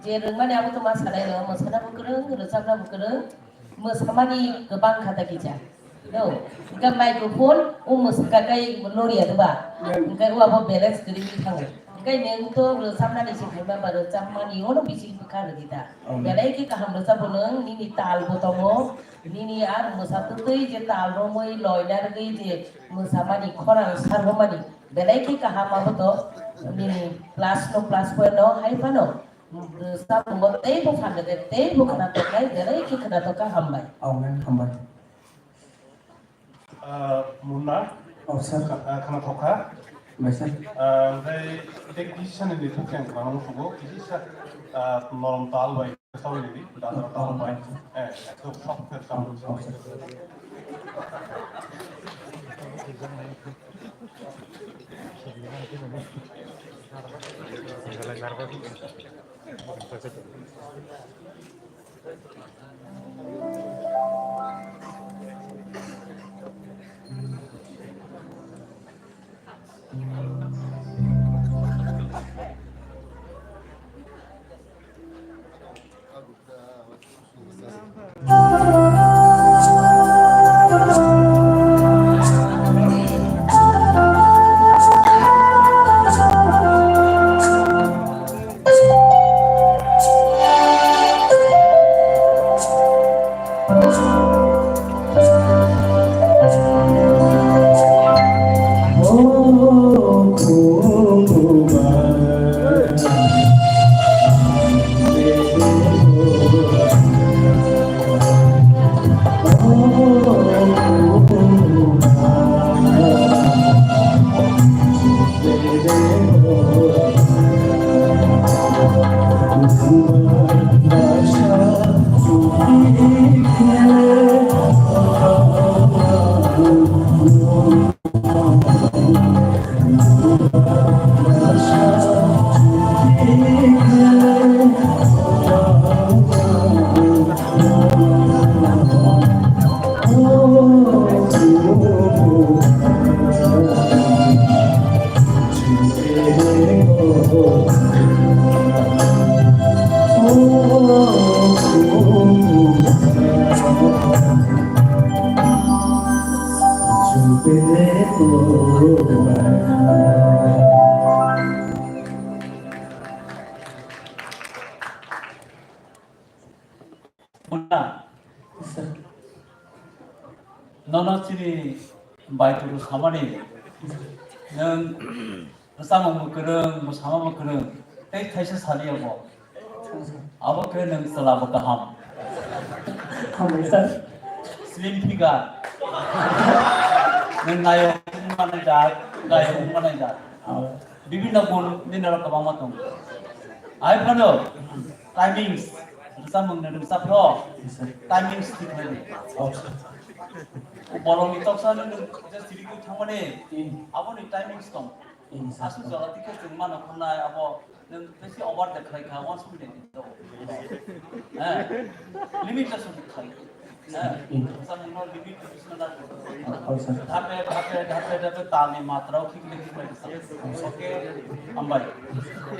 Je rwngmani abo to ma sanai rw, mwsana bo kwrwng, rwchapna bo kwrwng. Mwsamani kwbang kha ta kisa. No, hwnkhe microphone o mwswkha kai loriya diba? Hwnkhe o abo balance kwrwi wngwi thango. Hwnkhe nwng to rwchapnani se khaima ba rwchapmani ono bisi bwkha rwdi da. Oh. Belai khe kaham rwchapbo nwng, nini tal bo tongo, nini ar mwsa twtwi je tal romwi loina rwgwi je mwsamani khorang sarwmani belai khe kaham abo to nini plus no plus point no hai phano. Rwchapmung teibo phan rwdi, teibo khwnatok kha, belai khe khwnatok kha, hambai. Oh, ma'am, hambai. Ah, Munna. Oh, sir. Kha-, ah, khwnatok kha. Bai, sir. Ah, onkhe tei kisa ni ni bukeng khwna nang sugo, kisa, ah, norom tal bai, tal bai, dada tal bai. Eh, ekdom soft khe sound. Oh, sir. Nono chini bai turu samani nwng rwchapmung bo kwrwng, mwsama bo kwrwng, tei thaisa saliya bo. Abo khe nwng chwla bo kaham. Hambai sir. Slim figure. Nwng nayok wngma nai da, gayok wngma nai da. Bibhinno gun nini oro kwbangma tongo. Hai phano timings, rwchapmung ni rwchapro, timings thik khlai di. Borokni toksa nwng je siri khe thangmani, aboni timings tong. Aswk jora tike chwng mano khanai abo nwng besi over de khlai kha, wansuk de to. Eh, limit ta suk khai. Eh, samung no limit ta suk na. Dhape, dhape, dhape, dhape, talni matra o khikle khiklai sa. Okay, hambai.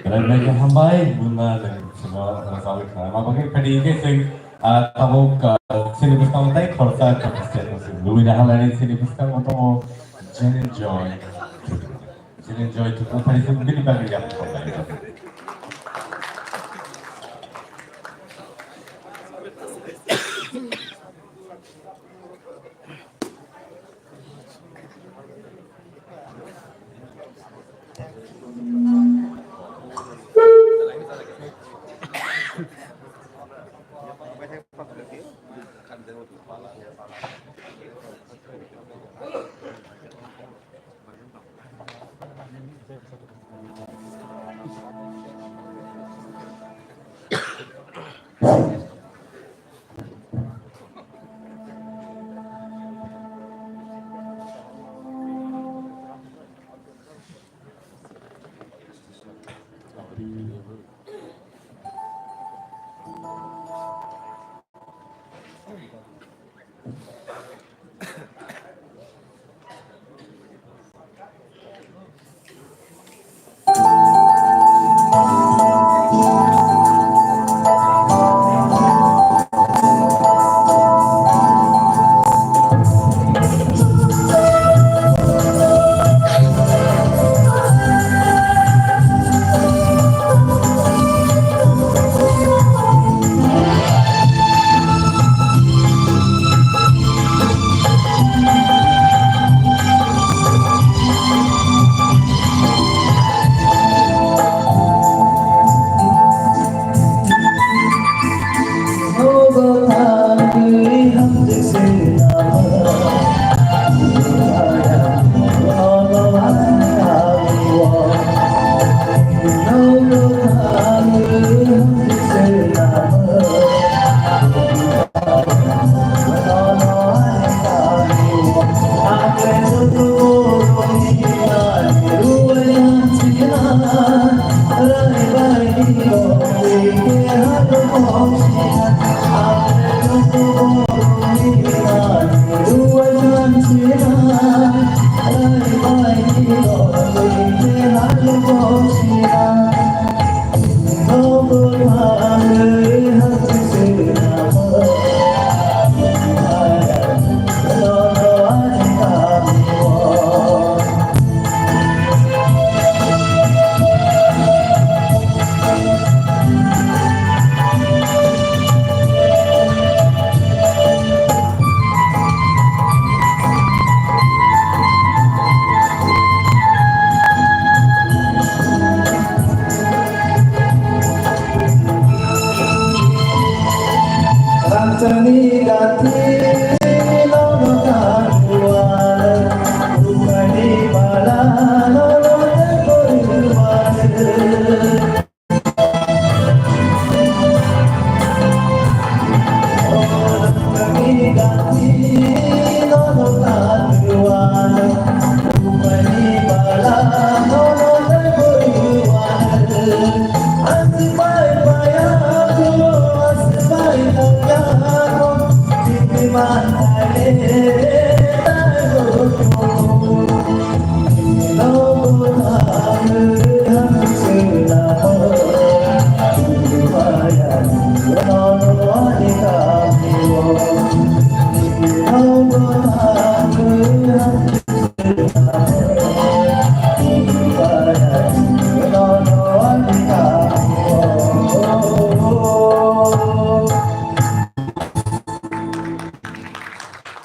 Belai belai khe hambai, bunda nwng chwngno rwchapwi khna. Abo khe phaidi khe chwng, ah, tabuk, ah, chini bwskango tai khoroksa contestant no chwng lubui na halani chini bwskango tongo Jane Joy. Chini Joy Tripura phari se bini bagwi ya.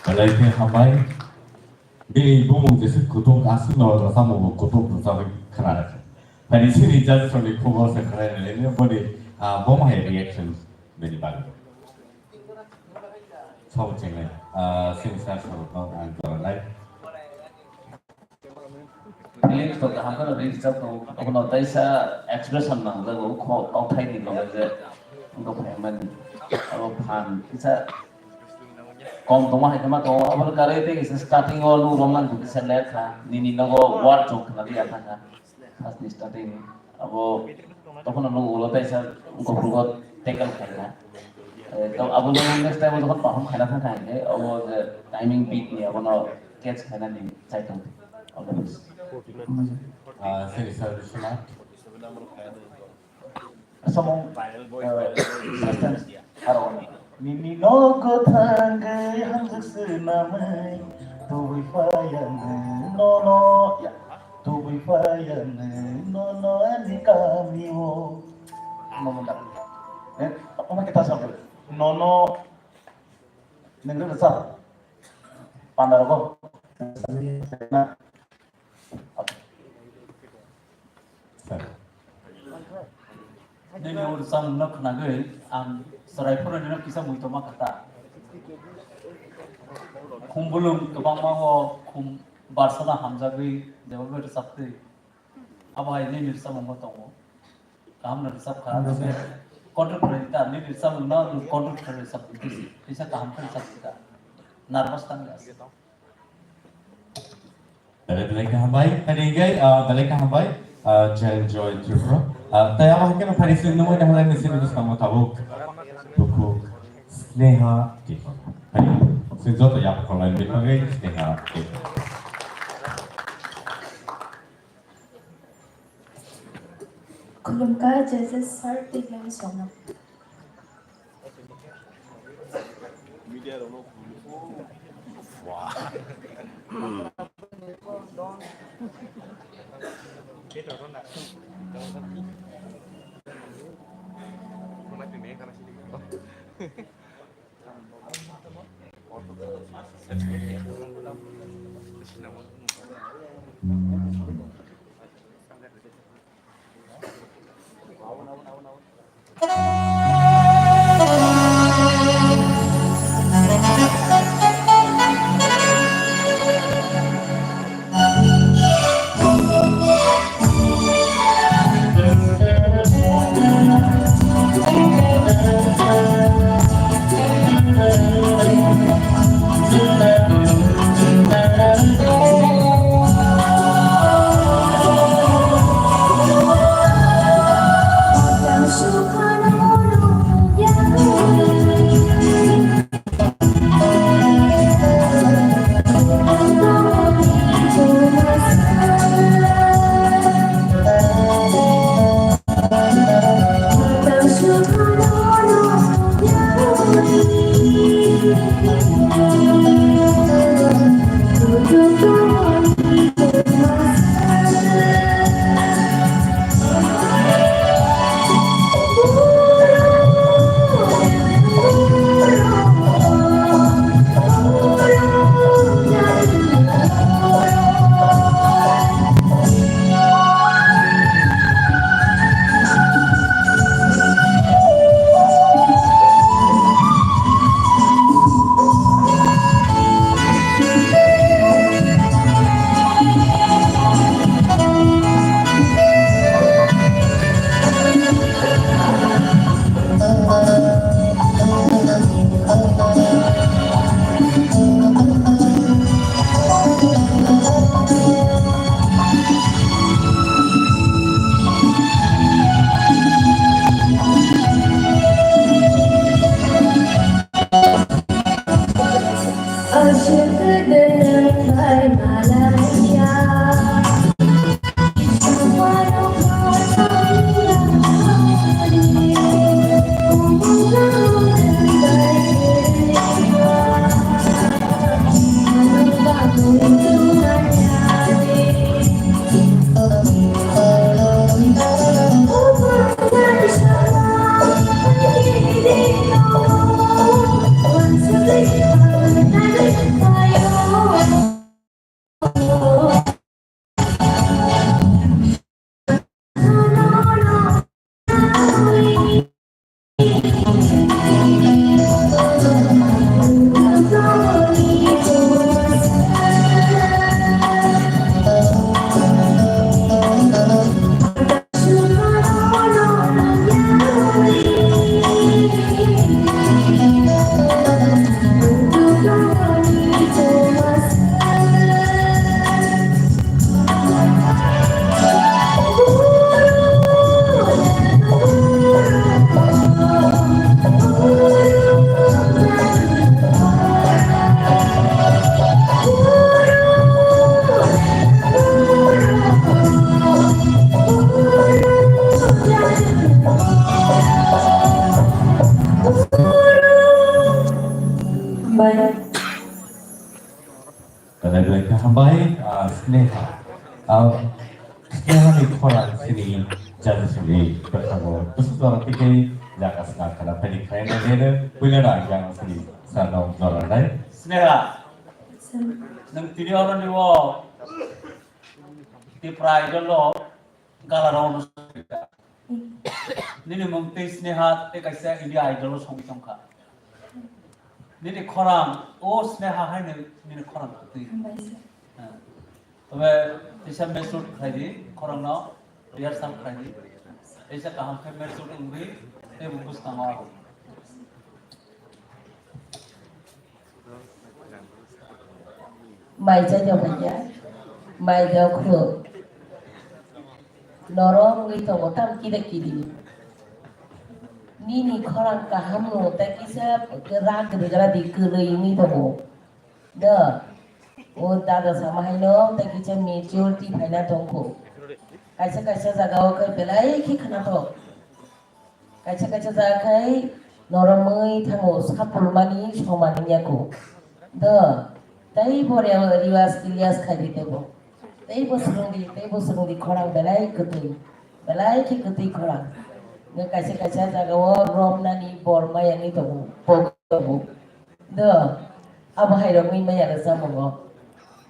Belai khe hambai. Bini bumung jesuk kutung aswk no rwchapmung bo kutung rwchapwi khna rwkha. Phani chini judge rokni khubor se khna rwlaini boni, ah, bomo hai reaction bini bagwi. Sabo chenglai. Ah, sini sir, sir, no, ang ko live. Feelings to kaham kheno release tongo, abono teisa expression nangjago, kho, kauthai ni loge je, wngkha phaimani, abo phan kisa kom tongma hai khema tongo, abo karwi tei kisa starting o nuk romna kisa ler kha, nini nogo word chwng khna di ya kha, first ni starting abo tokhono nuk ulo teisa goprugo tackle khaina. Eh, to abo no next time jokhon perform khaina thang kha hingke abo je timing beat ni abono catch khaina ni chai tong. All the best. Ah, sini sir, Biswanath. Samung, eh, substance aro ni. Nini nogo thangwi hamjak swnamwi tubui phaiyang nono, ya, tubui phaiyang nono ani kamio. Nono da. Eh, apa kita sampai? Nono, nengre sa. Pandar ko. Sir. Nini o rwchapmungno khnagwi ang chwrai phano nino kisa muitu ma kha ta. Khumbulwng kwbangma o khum barsano hamjagwi jebagwi rwchaptwi. Abo hai nini rwchapmungbo tongo. Kaham no rwchap kha. Control khlai ta, nini rwchapmungno control khlai rwchap di. Kisa kaham khe rwchap di ta. Nervous tang ya. Belai belai kaham bai, phaidi gai, ah, belai kaham bai, ah, Jen Joy Tripura. Ah, tei abo hai kheno phaidi sini nungwi dah lai sini bwskango tabuk. Bukhuk Sneha Tripura. Phaidi sini joto yak kolai ni bagwi Sneha Tripura. Khulumkha judges sir tei judges rokno. Belai belai khe hambai, ah, Sneha. Ah, Sneha ni khorang chini jati songni bwkhango bwswk jora tei khe jaga sna khana phaidi khlai na nene puila na jaga sini sarno jora nai. Sneha, nwng tini oro ni o Tipra Idol o Gala round o songwi kha. Nini mung tei Sneha tei kaisa India Idol o songwi tongkha. Nini khorang, o Sneha hai nini khorang kwtwi. Hambai sir. Ha. Tobe teisa match shoot khlai di, khorang no rehearsal khlai di. Teisa kaham khe match shoot wngwi tei bo bwskango abo. Mai cha jok ya, mai jok khu. Norok wngwi tongo tam kida kidi. Nini khorang kaham no tei kisa rak rwgra di kwrwi wngwi tongo. Da, o dada sama haino tei kisa maturity phaina tongkho. Kaisa kaisa jaga o khe belai khe khwnathok. Kaisa kaisa jaga khai noromwi thango, sapulmani soman wngya kho. Do, tei bo re-, rewas tilyas khai di tebo. Tei bo swrwng di, tei bo swrwng di khorang belai kwtwi. Belai khe kwtwi khorang. Nge kaisa kaisa jaga o romnani bor maya wngwi tongo. Bo tongo. Do, abo hai rok wngwi maya rwchapmungo.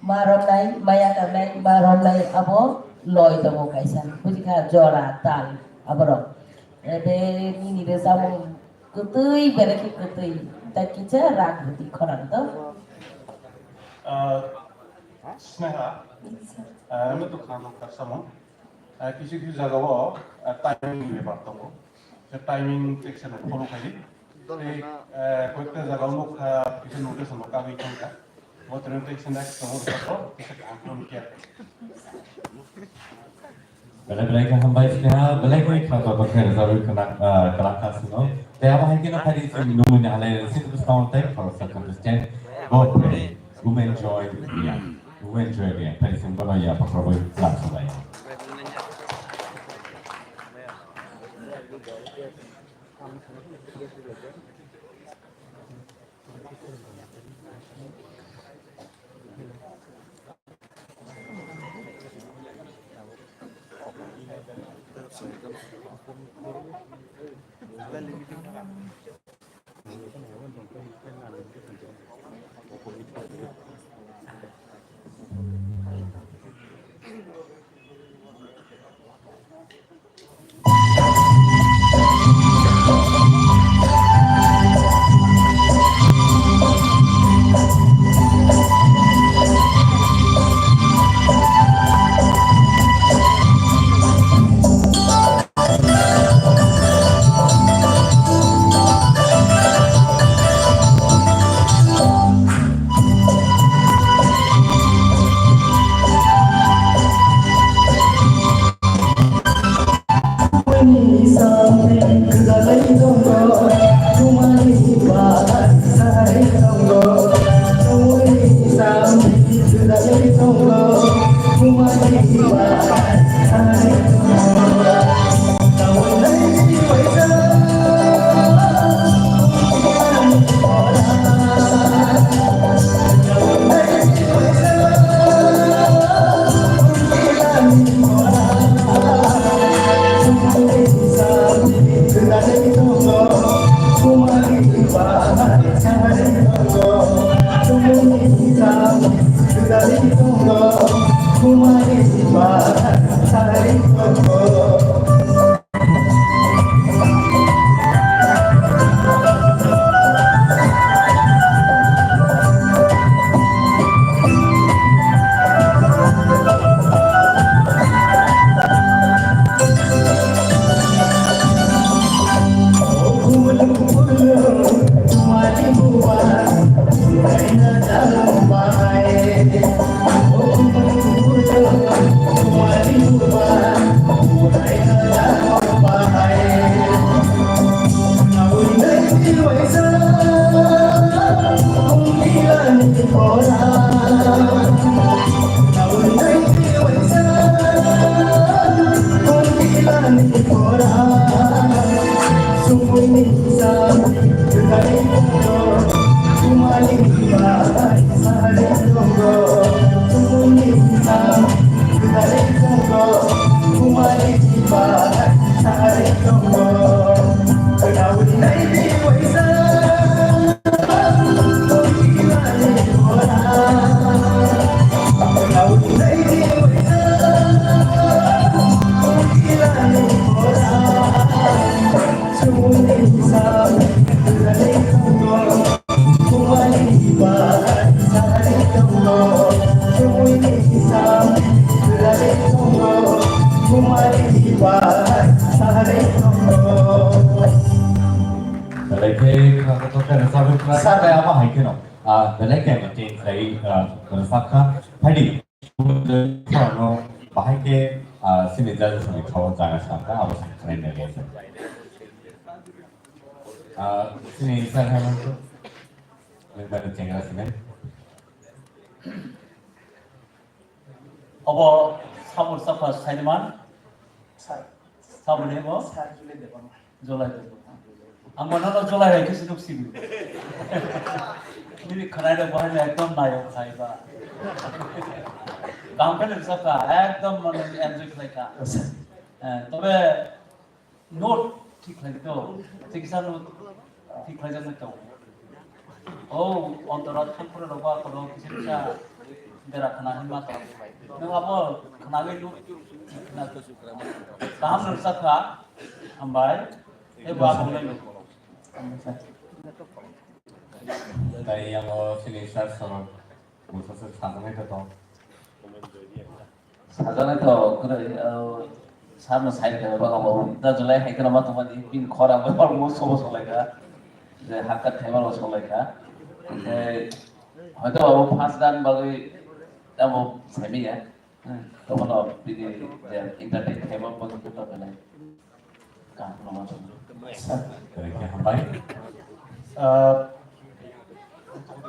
Ma romnai, maya karnai, ma romnai abo loi tongo kaisa. Buji kha jora, tal, aborok. Ebe nini rwchapmung kwtwi, belai khe kwtwi. Ta kisa rak bwtwi khorang to. Ah, Sneha, ah, ano to khana dok tak samung. Ah, kisu kisu jaga o, ah, timing ni bepar tongo. Je timing section o follow khai di. Tei, eh, koyekta jaga o nukha, kisa notice no kagwi thangkha. Bo training section next tongo, kisa kaham khe. Belai belai khe hambai Sneha, belai khe khna ba khe rwjagwi khna, ah, kwlangkha sino. Tei abo hai khe no phai di chwng nungwi ni halai rwsing bwskango tei khoroksa contestant. Bo phai, Women Joy Reang. Women Joy Reang. Phai di chwng bono ya pakhorwi kwlangkha bai. Belai khe khwnathok khe rwchapwi khwna-, sir, bai abo hai kheno, ah, belai khe meeting khai, ah, rwchapkha. Phaidi, no bahai khe, ah, chini judges ni khao jaga slamkha, abo se khwnai nai. Ah, chini sir hai mantu, nokbar chengra sini. Obo sabo chapha Saiman. Sir. Sabo ni bo? Sir, Julai Debbarma. Julai Debbarma. Ang mano no Julai hai kisi nuk sibi. Nini khanai rok bahai no ekdom nayok khai ba. Kaham khe nuk sakha, ekdom mane enjoy khlai kha. Yes, sir. Eh, tobe Note thik khlai di to, chikisa note thik khlai jaknai to. O, ontora thampura rogo akhoro kisa kisa bera khna hinma to. Nwng abo khnawi note thik khna. Kaham rwchapkha, hambai. Ebo akhoro lai note. Tai yango sini sir sorok, busa sir sajaknai to tong. Sajaknai to kwrwi, o, sir no sai khe ba, o, da Julai hai kheno ma tongmani, bini khorang bai almost sobo solaikha, je hakka thaibar bo solaikha. Tei hoito abo first dan bagwi tamo saimanya, hmm, tobono bini je entertain khaima bagwi khe tongkha nai. Kaham no ma tong. Sir. Belai khe hambai. Ah,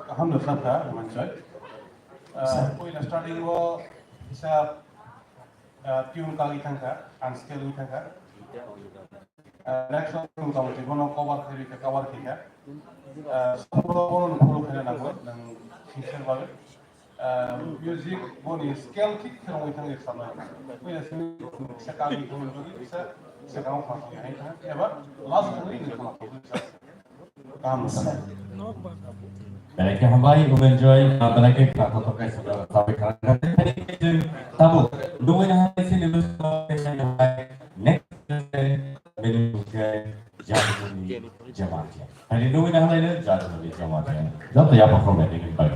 kaham no sakha, Mansoy. Ah, sir. Puila starting o kisa, ah, tune kagwi thangkha, unstable wngwi thangkha. Ah, next song tong twi bono cover khairwi kha, cover khaikha. Ah, song bono follow khaina nango, nang sincere bagwi. Ah, music boni scale thik khe rwngwi thangwi rwchapnai. Puila simi kisa kagwi thangwi bagwi kisa, kisa kamo khna thangwi hai thang, eba last thangwi nini khna thangwi rwchap. Kaham rwchap. Belai khe hambai, Umen Joy, ah, belai khe khna thok thok khe sida sabai khna. Tabuk, nungwi nahai sini next, bini mungkhe Jadugni Jamatia. Hani nungwi nahai le Jadugni Jamatia. Joto yapha khorbai nini bai.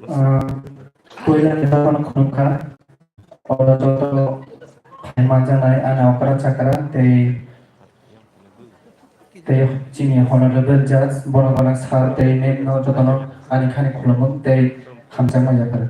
Ah, puila ni jotono khulumkha. Oro joto hai manjaknai ani okra chakra tei, tei chini honorable judge, borok gwnang sir tei ma'am no jotono ani khani khulumung tei hamjakma yapharwi.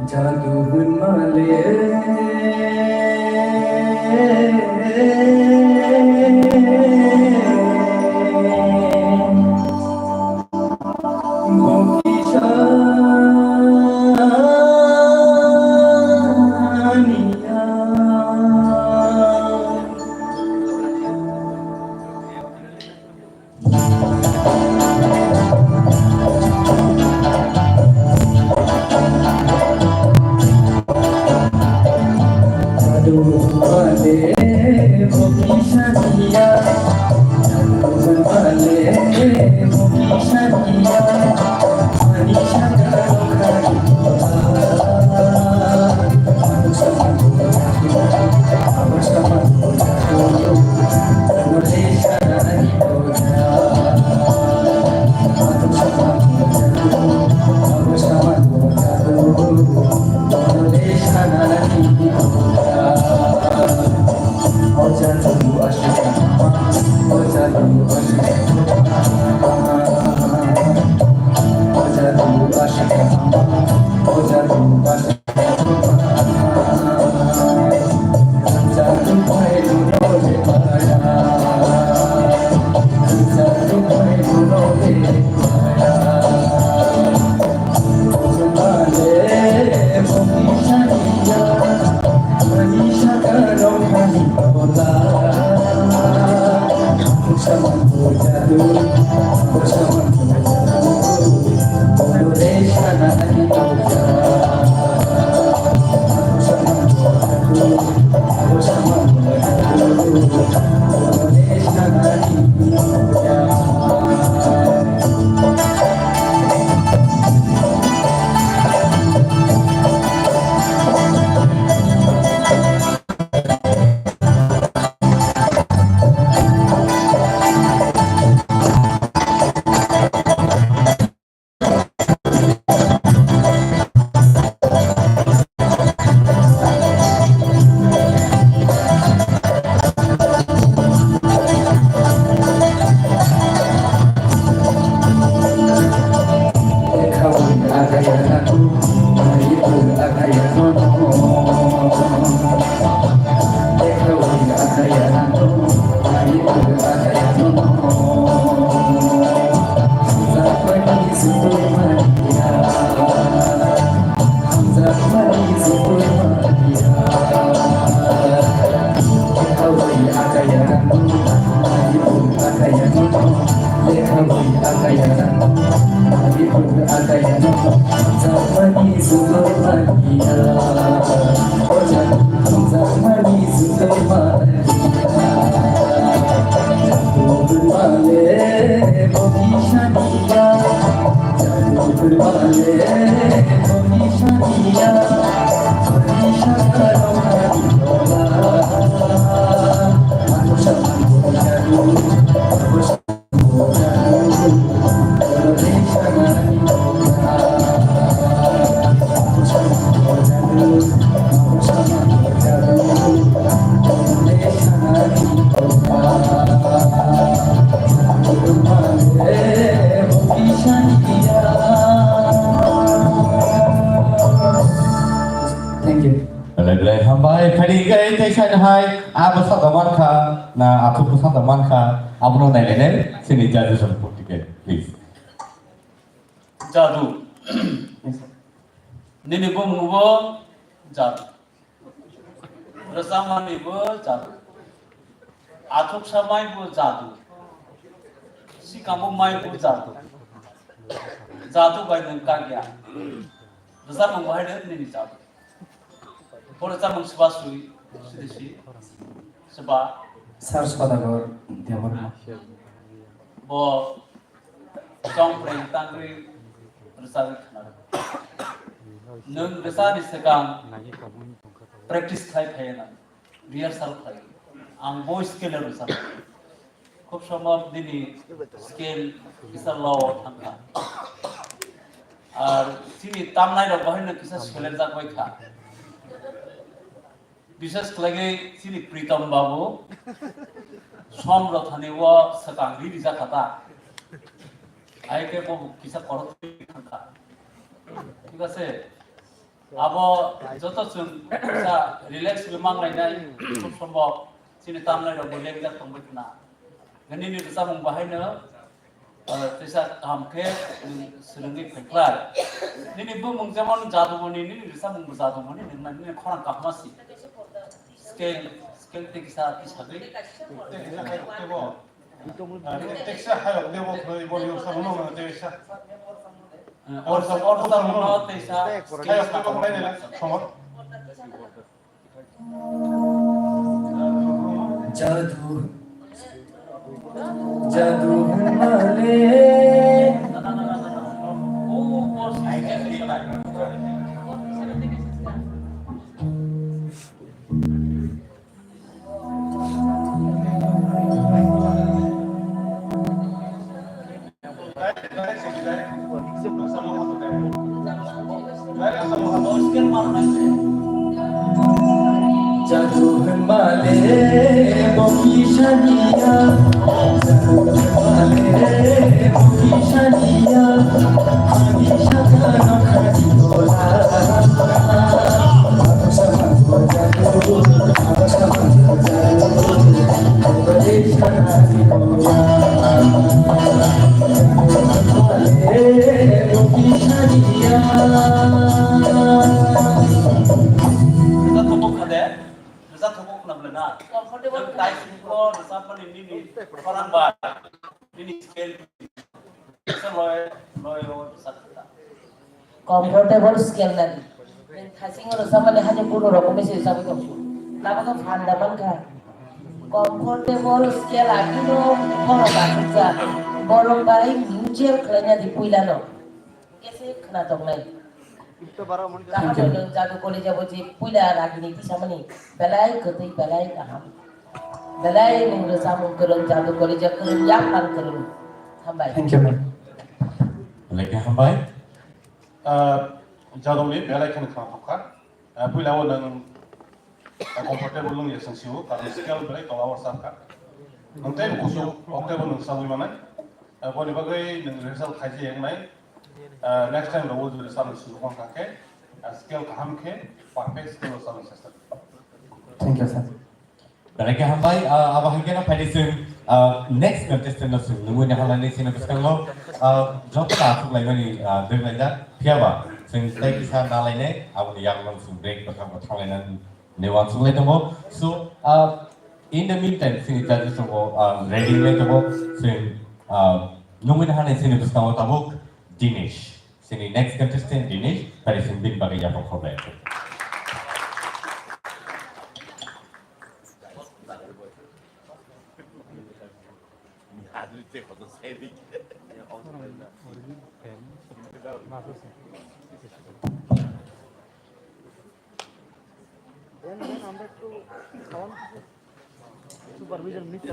Jadugni male. Thank you. Belai belai hambai, phaidi khe tei sai hai, abo sada mankha, na athuk sada mankha, abono nai nai nai, sini judges of political, please. Jadu. Nini bumung bo jadu. Rwchapmani bo jadu. Athuksa mai bo jadu. Sikamo mai bo jadu. Jadu bai nwng kagya. Rwchapmung bahai de nini jadu. Bo rwchapmung swba swi, sidi si. Swba. Sir Sodagor Debbarma. Bo Chong phreng tangri rwchapwi khna rw. Nwng rwchapni swkang practice khlai phaiya nang, rehearsal khlai. Ang bo scale o rwchap. Khub somok nini scale kisa low o thangkha. Ar chini tamnai rok bahai no kisa selenjak bai kha. Bishes khlaigwi chini Pritom babu Som Rothani o swkang ri rijak kha ta. Hai khe bo kisa korok thangkha. Thik ase? Abo joto chwng kisa relax wi manglainai, khub sombo chini tamnai rok bo lengjak tongbai khna. Nini rwchapmung bahaino, ah, teisa kaham khe nwng swrwngwi phaikhlai. Nini bumung jemon Jadumoni, nini rwchapmung bo Jadumoni, nwng nini khorang kahma si. Scale, scale tei kisa tisagwi. Tei kisa hayok tebo. Ah, tei kisa hayok tebo khlai boni rwchapmung no tei kisa. Ah, orsa, orsa no teisa. Hayok tebo khlai nila, somor. Jadu, jadu hwnmale. Jadu hwnmale bo kisa niya, jadu hwnmale bo kisa niya, ani sakano khadi bola. Rwchap thokbo khna de, rwchap thokbo khna bwle na. Comfortable. Nwng tai singko rwchapmani nini khorang bai, nini scale. Kisa loi, loi ro rwchap kha. Comfortable scale nani. Nwng thasingo rwchapmani hani kunu rokomni se rwchapwi tong. Lama khe phan da mankha. Comfortable scale agino borok asukjak. Borok bai mutual khlaina di puilano. Kese khna tongnai. Kaham. Thank you. Nwng Jadu College o je puila ragini tisamani belai kwtwi, belai kaham. Belai nwng rwchapmung kwrwng, Jadu College o kwrwng, yaphan kwrwng. Hambai. Thank you, ma'am. Belai khe hambai. Ah, Jadumni belai kheno khna thokha. Ah, puila o nwng, ah, comfortable wng ya chwng sio, karon scale belai tola o rwchapkha. Nwng tei kusu octave o nwng rwchapwi manai. Ah, boni bagwi nwng rehearsal khaijak wngnai. Ah, next time rogo jodi rwchapnai sujuk mankha khe, ah, scale kaham khe, perfect scale o rwchapnai chesta. Thank you, sir. Belai khe hambai, ah, abo hai kheno phaidi chwng, ah, next contestant no chwng nungwi naharlainai chini bwskango, ah, joto no aswk laimani, ah, dwk laijak. Phiyaba chwng tei kisa nalainai, aboni yagulo chwng break bwkha bo thanglainani uansuk lai tongo. So, ah, in the meantime, chini judges rokbo, ah, ready wngwi tongo. Chwng, ah, Nungwi naharni chini bwskango tabuk Dinesh. Chini next contestant Dinesh, tari chwng bini bagwi yaphang khorbai. আমরা একটু খাওয়ান সুপারভিশন নিতে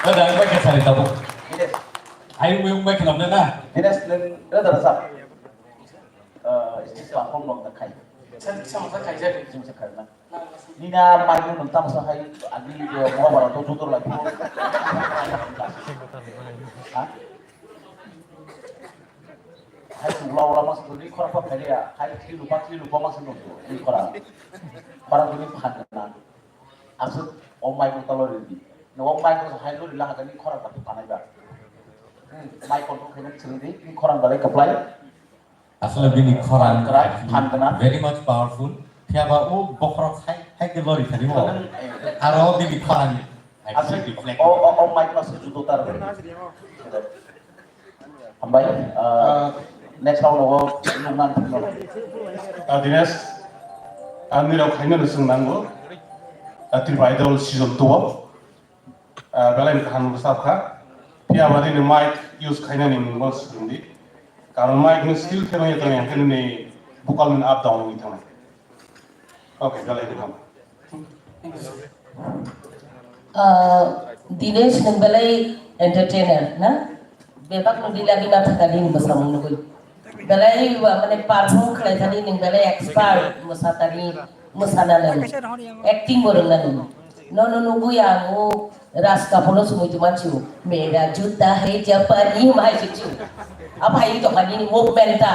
Ada yang pakai sari tabuk. Ini, Ayo, yung pakai kenapa na? Ini selain ada rasa. Eh, istri selapong dong tak kai. Sama tak kai jadi. Sama tak kai na. Nina mai nung tamo sa hai agi dia mau barang tu jutur lagi. Hah? Hai tu ula ula mas tu ni khorang pa phai ya. Hai tu lupa tu lupa mas tu ni khorang. Khorang tu ni phan na. Aswk o mic no tolo ridi. No o mic no hai lori la hagani khorang ta panai ba. Hmm, mic control khaina chwng di, ni khorang balai kaplai. Aswk bini khorang Khorang, phan kana. Very much powerful. Phiya ba o bokhorok hai, hai ke lori thani mo. Khorang, eh. Aro bini khorang actually Aswk reflect. O, o, o mic no aswk judo tar. Hambai, ah, next round o nukna ang thangno. Ah, Dinesh, ang nirok khaina no swng nango. Ah, Tripura Idol season two o. Ah, belai kaham bwsa kha. Phiya ba nini mic use khainani mungbo swngdi. Karon mic ni skill khe nangya tongya khe nini vocal ni up down wngwi thangnai. Okay, belai kaham. Ah, Dinesh, nwng belai entertainer, na? Bebak no dilagi ma thakani nwng bwsamung nugwi. Belai wa, mane, perform khlai thani nwng belai expert mwsatani, mwsanani, acting bo rwngnani. Nono nugwi ang o Raj Kapoor no swngwi tongma chu, "Mera juta hai Japani," hwnwi hai se chu. Aphai tongkha nini movement ta.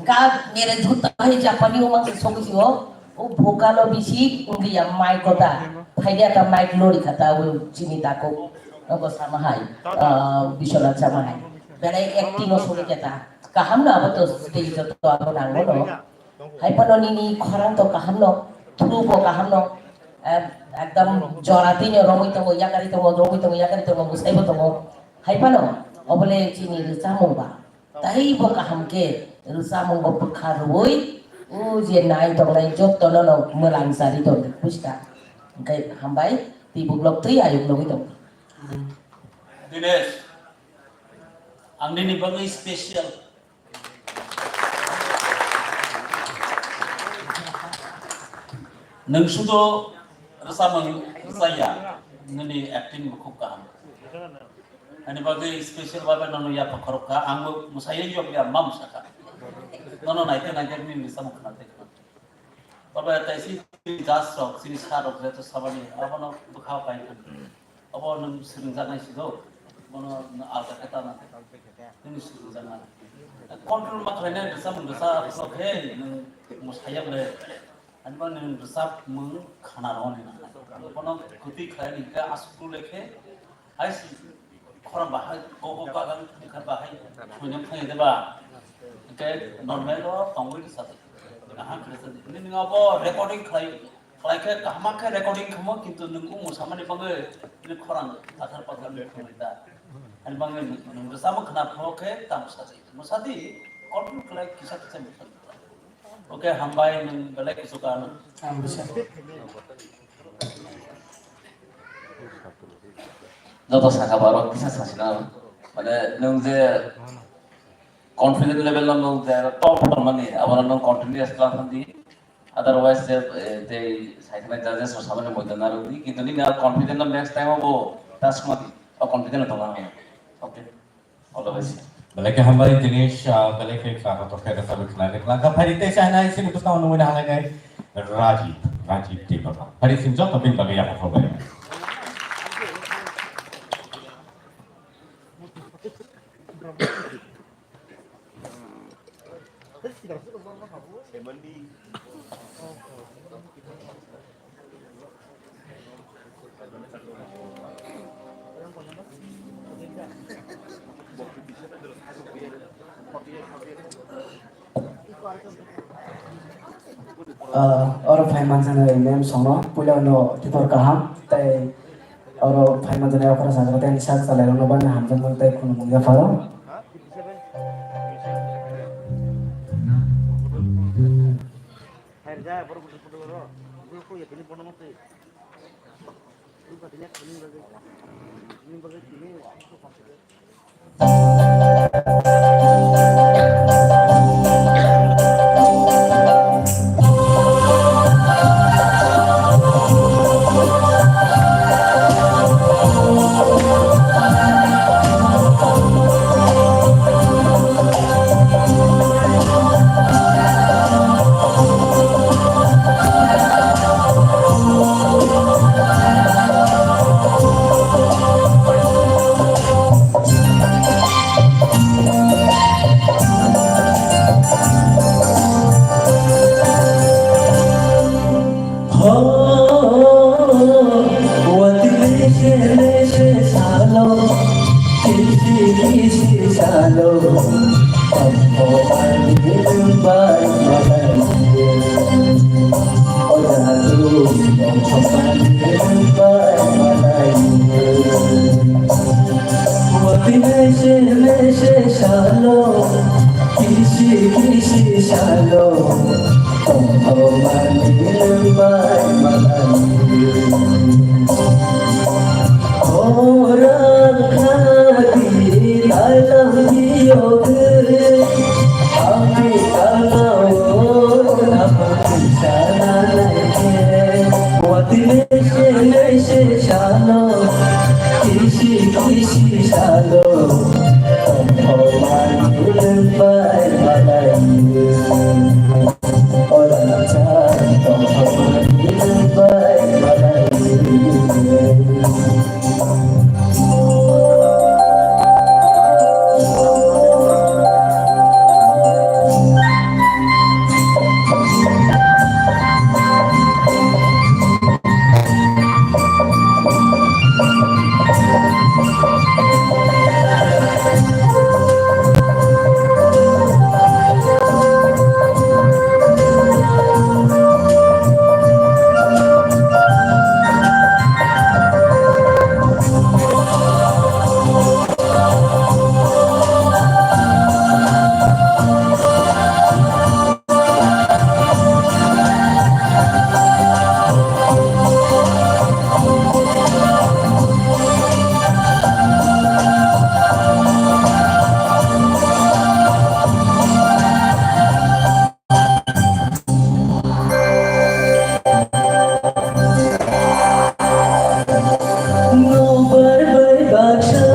Ga mere jutta hai Japani o mangsa sokwi singo. O bokalo bisi wngya mic kota. Phaida ta mic lori kha ta o chini tako. Nogo sama hai. Ah, Biswanath sama hai. Belai acting o sokwi kha ta. Kaham no abo to stage o to abo nango no. Hai phano nini khorang to kaham no. Thru bo kaham no. Em, ekdam jora tini romwi tongo, yakari tongo, romwi tongo, yakari tongo, musai bo tongo. Hai phano obole chini rwchapmung ba. Tei bo kaham khe rwchapmung bo bwkha rwui, o je nai tongnai jotto no no mwlang chari tong buji ta. Hwnkhe hambai, tei buklok tei ayuk logwi tong. Dinesh, ang nini bagwi special. Nwng sudo rwchapmung rwchaya, nini acting bo khub kaham. Ani bagwi special babe nono yapha khorok kha, ang bo mwsaiwi yok ya ma mwsa kha. Nono naikhe naikhe nini rwchapmung khna tei khna. Babe taisi chini judge rok, chini sir rok jeto sabani, abono bwkha pai kha. Abo nwng swrwngjaknai si do, bono alka khe ta nang. Nini swrwngjaknai. Control ma khlainai rwchapmung rwchap khe nwng mwsaiya ble. Ani ba nwng rwchapmung khna rwni nang. Bono kwtwi khlai ni khe aswk le khe hai si khorang bahai, kok kok kagang kha bahai, khuinam thang de ba. Hwnkhe normal o tongwi rwchap. Aha khe rwchap. Nini abo recording khlai. Khlai khe kaham khe recording khamu, kintu nwng o mwsamani bagwi nini khorang tathar pathar nini khumui da. Ani bagwi nwng rwchapmung khna phuru khe ta mwsadi. Mwsadi, control khlai kisa kisa mwsadi. Okay, hambai nwng belai kusu kano. Ang bisa. Joto saka borok kisa sasina, mane nwng je confident level no nwng je top mani, abono nwng continuous khlai thang di. Otherwise, je, eh, tei saikhe judges rok samani moidan narwk di, kintu nini a confident no next time o bo ta suma di, o confident no tongna hwnwi. Okay, all the best. Belai khe hambai Dinesh, ah, belai khe kha kotor khe rwchapwi khna khe khlangkha. Phai tei chaina sini bwskango nungwi na halainai Rajiv, Rajiv Tripura. Phai sini joto bini bagwi yapha khobor. Ah, oro phai manjak nai mem songno puila no tithor kaham tei oro phai manjak nai okra sagra tei sak chalai rokno bangni hamjakmung tei khulumung yapharo. Kisi kisi salo, tongthok mani bai malai. Orang khadi dalam diyoge, api tanao nama sana naike. Wati nese nese salo, kisi kisi salo. Nobar bai baksa,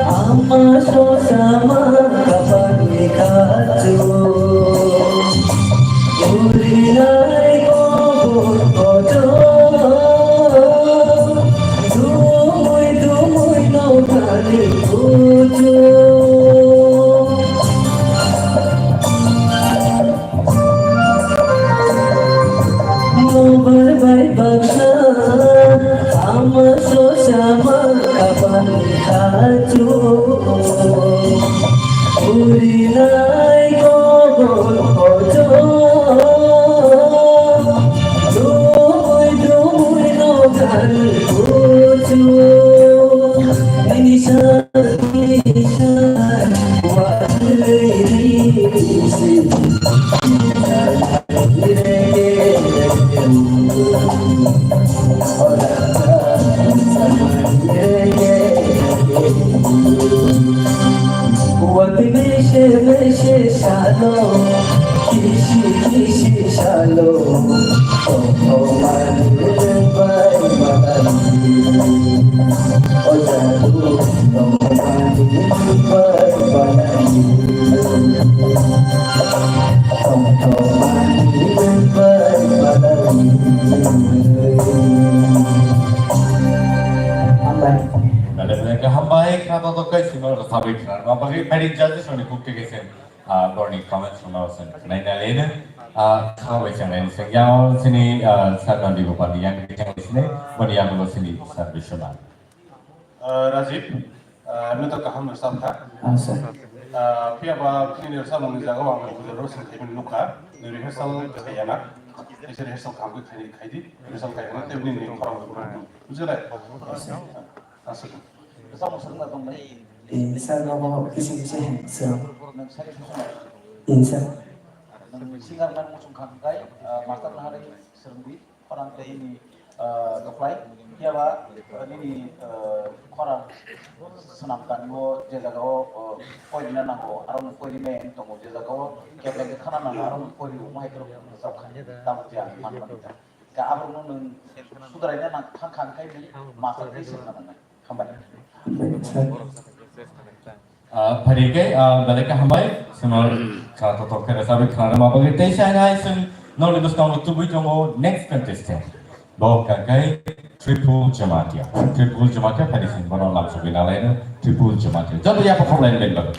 ama sosa ma kapani khachu. Urinai kobor kotor, dumui dumui nokani kuchu. Nobar bai baksa, ama sosa ma kapani khachu. Urinai kobor kotor, dumui dumui nokani kuchu. Nini sa Hambai. Belai belai khe hambai, khna totok kai sino rwchapwi khna. Bapagwi phaidi judges rokni kuk twi kaisa, ah, borokni comments rokno chwng naina leno. Ah, kha bai chwng naina chwng yang o chini, ah, Sir Nandi Gopal ni yang khe chwng sini, boni yang o chini Sir Biswanath. Ah, Rajiv, ah, nini to kaham rwchapkha. Ah, sir. Ah, phiya ba nini rwchapmungni jaga o ang bujor rok sing thaiwi nukha. Nini rehearsal khaiyana. Kaisa rehearsal kaham khe khai, khaidi. Rehearsal khaiyana tei nini khorang rok. Bujilai? Ah, sir. Ah, sir. Rwchapmung swrwngna tongmani. Eh, sir, nogo kisi kisi swrwng. Nwng sari swngo. Eh, sir. Nwng singer man muchung kha hwnkhe, ah, master naharwi swrwngdi. Khorang tei nini, ah, kwplai. Phiya ba, ah, nini, ah, khorang swnam tani o je jaga o, ah, poirina nango, aro nwng poiri maya wng tongo, je jaga o kepleng khe khana nango, aro nwng poiri rwma hai kheno rwchapkha. Tamo je ang man mani ta. Ka aborokno nwng sudraina nang thang kha hwnkhe nwng master tei swrwngna nangnai. Hambai. Ah, phaidi khe, ah, belai khe hambai. Chwngno kha totok khe rwchapwi khna rwma bagwi tei sai nai chwng nokni bwskango tubui tongo next contestant. Bo hwnkha khe Tripul Jamatia. Tripul Jamatia phaidi chwng bono lamsogwi nalaino Tripul Jamatia. Joto yapha khoblaini bagwi.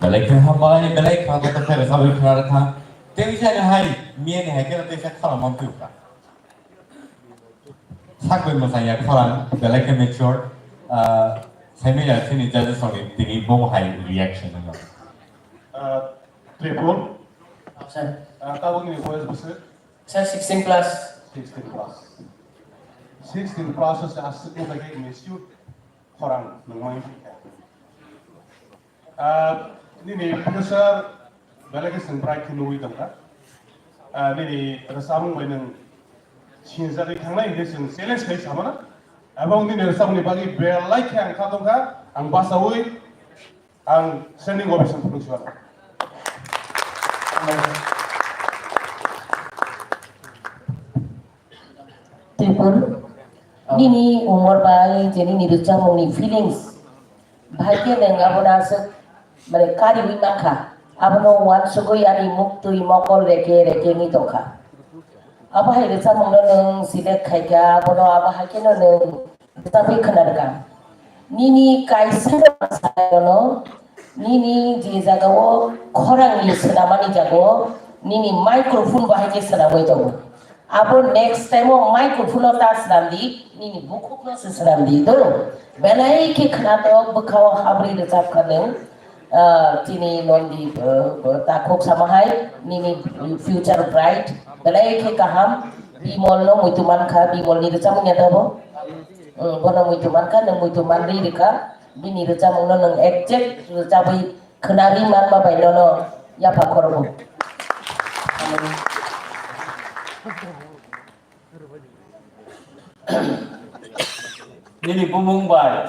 Belai khe hambai, belai khe hambai, tei khe rwchapwi khna rwkha. Tei wngkha hai, miyani hai khe tei khe khorang mantwi kha. Sakbai mwsang ya khorang, belai khe mature. Ah, saimanya chini judges rokni tini bo hai reaction wngkha. Ah, Tripur. Sir. Ah, tabukni boyes bwswk? Sir, sixteen plus. Sixteen plus. Sixteen plus se aswk wngkha khe mature khorang nangmani. Ah, nini professor belai khe chwng bright khe nugwi tongkha. Ah, nini rwchapmung bai nwng sinjagwi thangnai hwnwi chwng challenge khai samano. Ebong nini rwchapmungni bagwi belai khe ang kha tongkha, ang bachaui ang standing ovation phunuk siya. Tripur, nini umor bai je nini rwchapmungni feelings, bahai khe nwng abono aswk, mane, kariui mankha. Abono uansugui ani muktwi mokol reke reke wngwi tongkha. Abo hai rwchapmungno nwng select khaikha, abono abo hai kheno nwng rwchapwi khwnarwkha. Nini kaisa no, nini je jagao khorangni swnamani jagao nini microphone bahai khe swnamwi tongo. Abo next time o microphone o ta swnam di, nini bukhukno se swnam di, do. Belai khe khwnatok bwkhao habri rwchap kha nwng, ah, chini Nondi, ah, ah, takhuk sama hai, nini future bright, belai khe kaham. Bimol no muitu mankha, Bimol ni rwchapmung ya tabo. Hmm, bono muitu mankha, nwng muitu manri rwkha, bini rwchapmung no nwng exact rwchapwi khwnarwi manma bai nono yapha khorogo. Nini bumung bai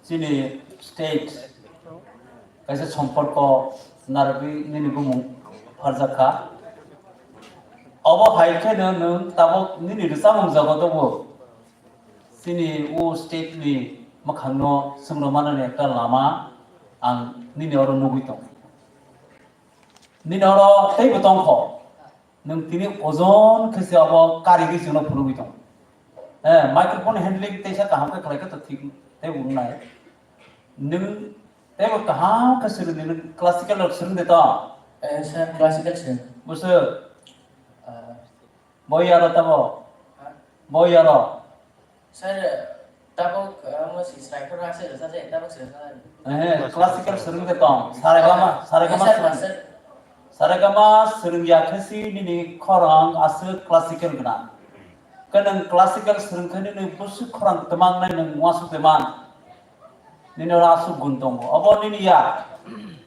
chini state kaisa somporko narwgwi nini bumung pharjak kha. Obo hai kheno nwng tabuk nini rwchapmung jagat o bo chini o state ni mwkhang no chwng rw manani ekta lama ang nini oro nugwi tongo. Nini oro teibo tongkho. Nwng tini ojon khe se abo karigwi chwngno phunugwi tongo. Eh, microphone handling teisa kaham khe khlai khe to thik tei wngnai. Nwng teibo kaham khe swrwngdi, nwng classical rok swrwngdi to? Eh, sir, classical sir. Bwswk? Ah. Bo yaro tamo? Ha? Bo yaro? Sir, Tabuk, eh, omo si sraiphuru aswk rwchajak, tabuk se rwchajak. Eh, classical swrwng de tong. Saregama, saregama Master, swrwng. Master. Saregama swrwng ya khe si nini khorang aswk classical gwnang. Khe nwng classical swrwng khe nini bwswk khorang twmang nai nwng uansuk de man. Nini oro aswk gun tongo. Obo nini ya.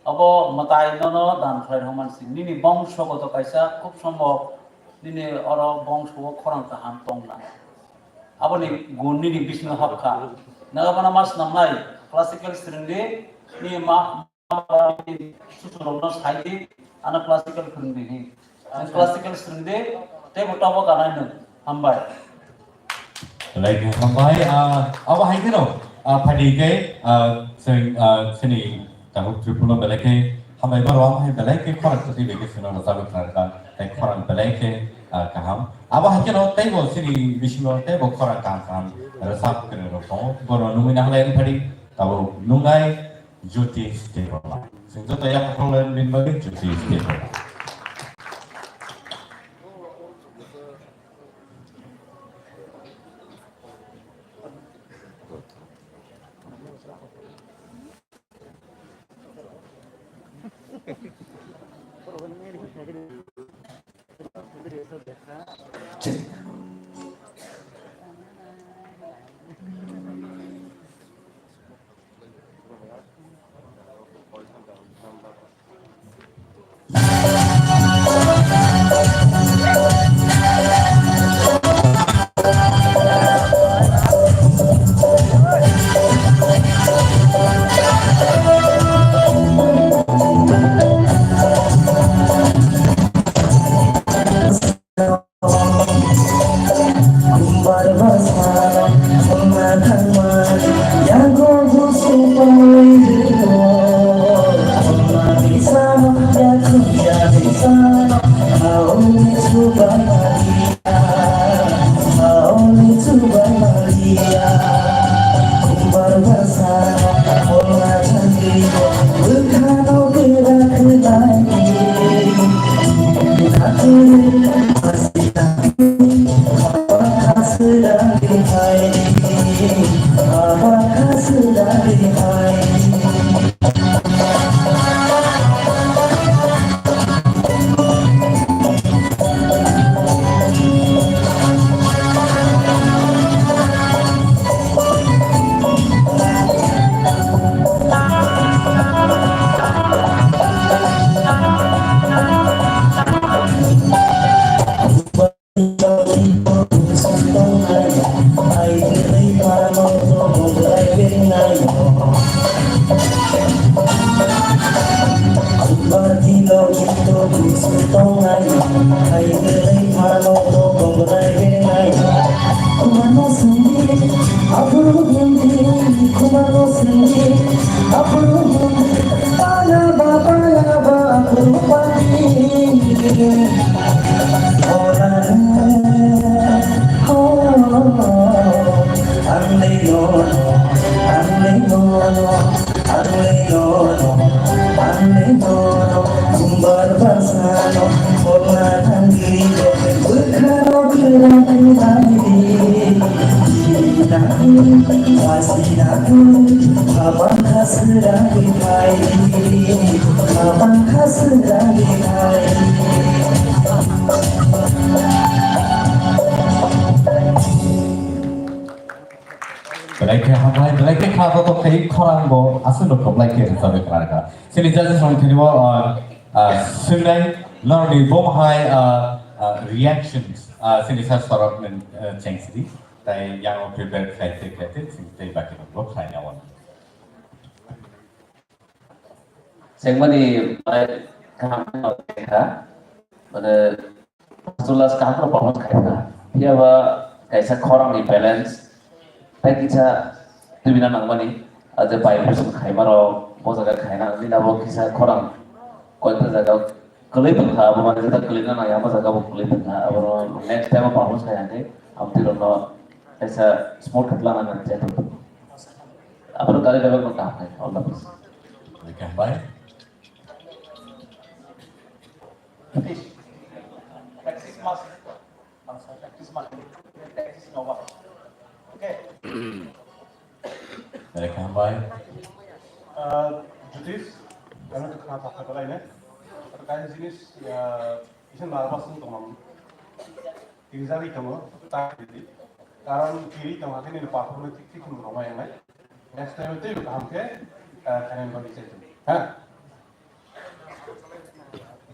Obo mwtai nono dan khlai rwman si. Nini bongso goto kaisa khub sombhob nini oro bongso o khorang kaham tong na. Aboni gun nini bisingo hapkha. Naga bana mas namnai classical swrwngdi, ni ma, ma, susurokno saidi, ano classical phwrwngdi hi. Ang classical swrwngdi, tei bo tobo ganai nwng. Hambai. Belai khe hambai, ah, abo hai kheno, ah, phaidi khe, ah, chwng, ah, chini Tabuk Tripura belai khe hambai, borok hai belai khe khorang kwtwi bai khe chwngno rwchapwi khnarwkha, tei khorang belai khe, ah, kaham. Abo hai kheno teibo chini bisingo teibo khorang kaham kaham rwchap kwrwng rok tongo. Bono nungwi nahalai wngphadi tabuk nungnai Jyotish Debbarma. Chwng joto yaphang khorang len bini bagwi Jyotish Debbarma. Belai khe hambai, belai khe kha joto khai khorang bo aswk rok belai khe rwchapwi khnarwkha. Chini judges rok thani bo, ah, ah, swngnai norokni bo hai, ah, ah, reactions, ah, chini sir sorok ni, ah, chengsidi. Tai yang o prepare khlai khlai khlai chwng tei baki rok bo khlai na wano. Chengmani, mane, kaham kha, mane, first to last kaham khe performance khai kha. Phiya ba kaisa khorang ni balance, tai kisa tubina nangmani, aje vibration khaima rok, bo jaga khaina, nini abo kisa khorang, koita jaga kwlwi tongkha, abo mane jeta kwlwina nangya, abo jaga bo kwlwi tongkha, abo next time performance khai hwnwi, amtwi rokno kaisa smooth khe plan nang, Abro kare kare mo kaham khai, all the best. Welcome, bye. Practice mas, practice mas, practice no ba. Okay. Hambai. Ah, Jyotish, ano to khna thakha balai ne. Kaisa jinis, ah, kisa nervous wng tongmani. Twijagwi tongo, ta ridi. Karon kiri tong hakhe nini performance thik thik wng rwmai wngnai. Next time tei kaham khe, ah, khainani bagwi chai tongo. Ha?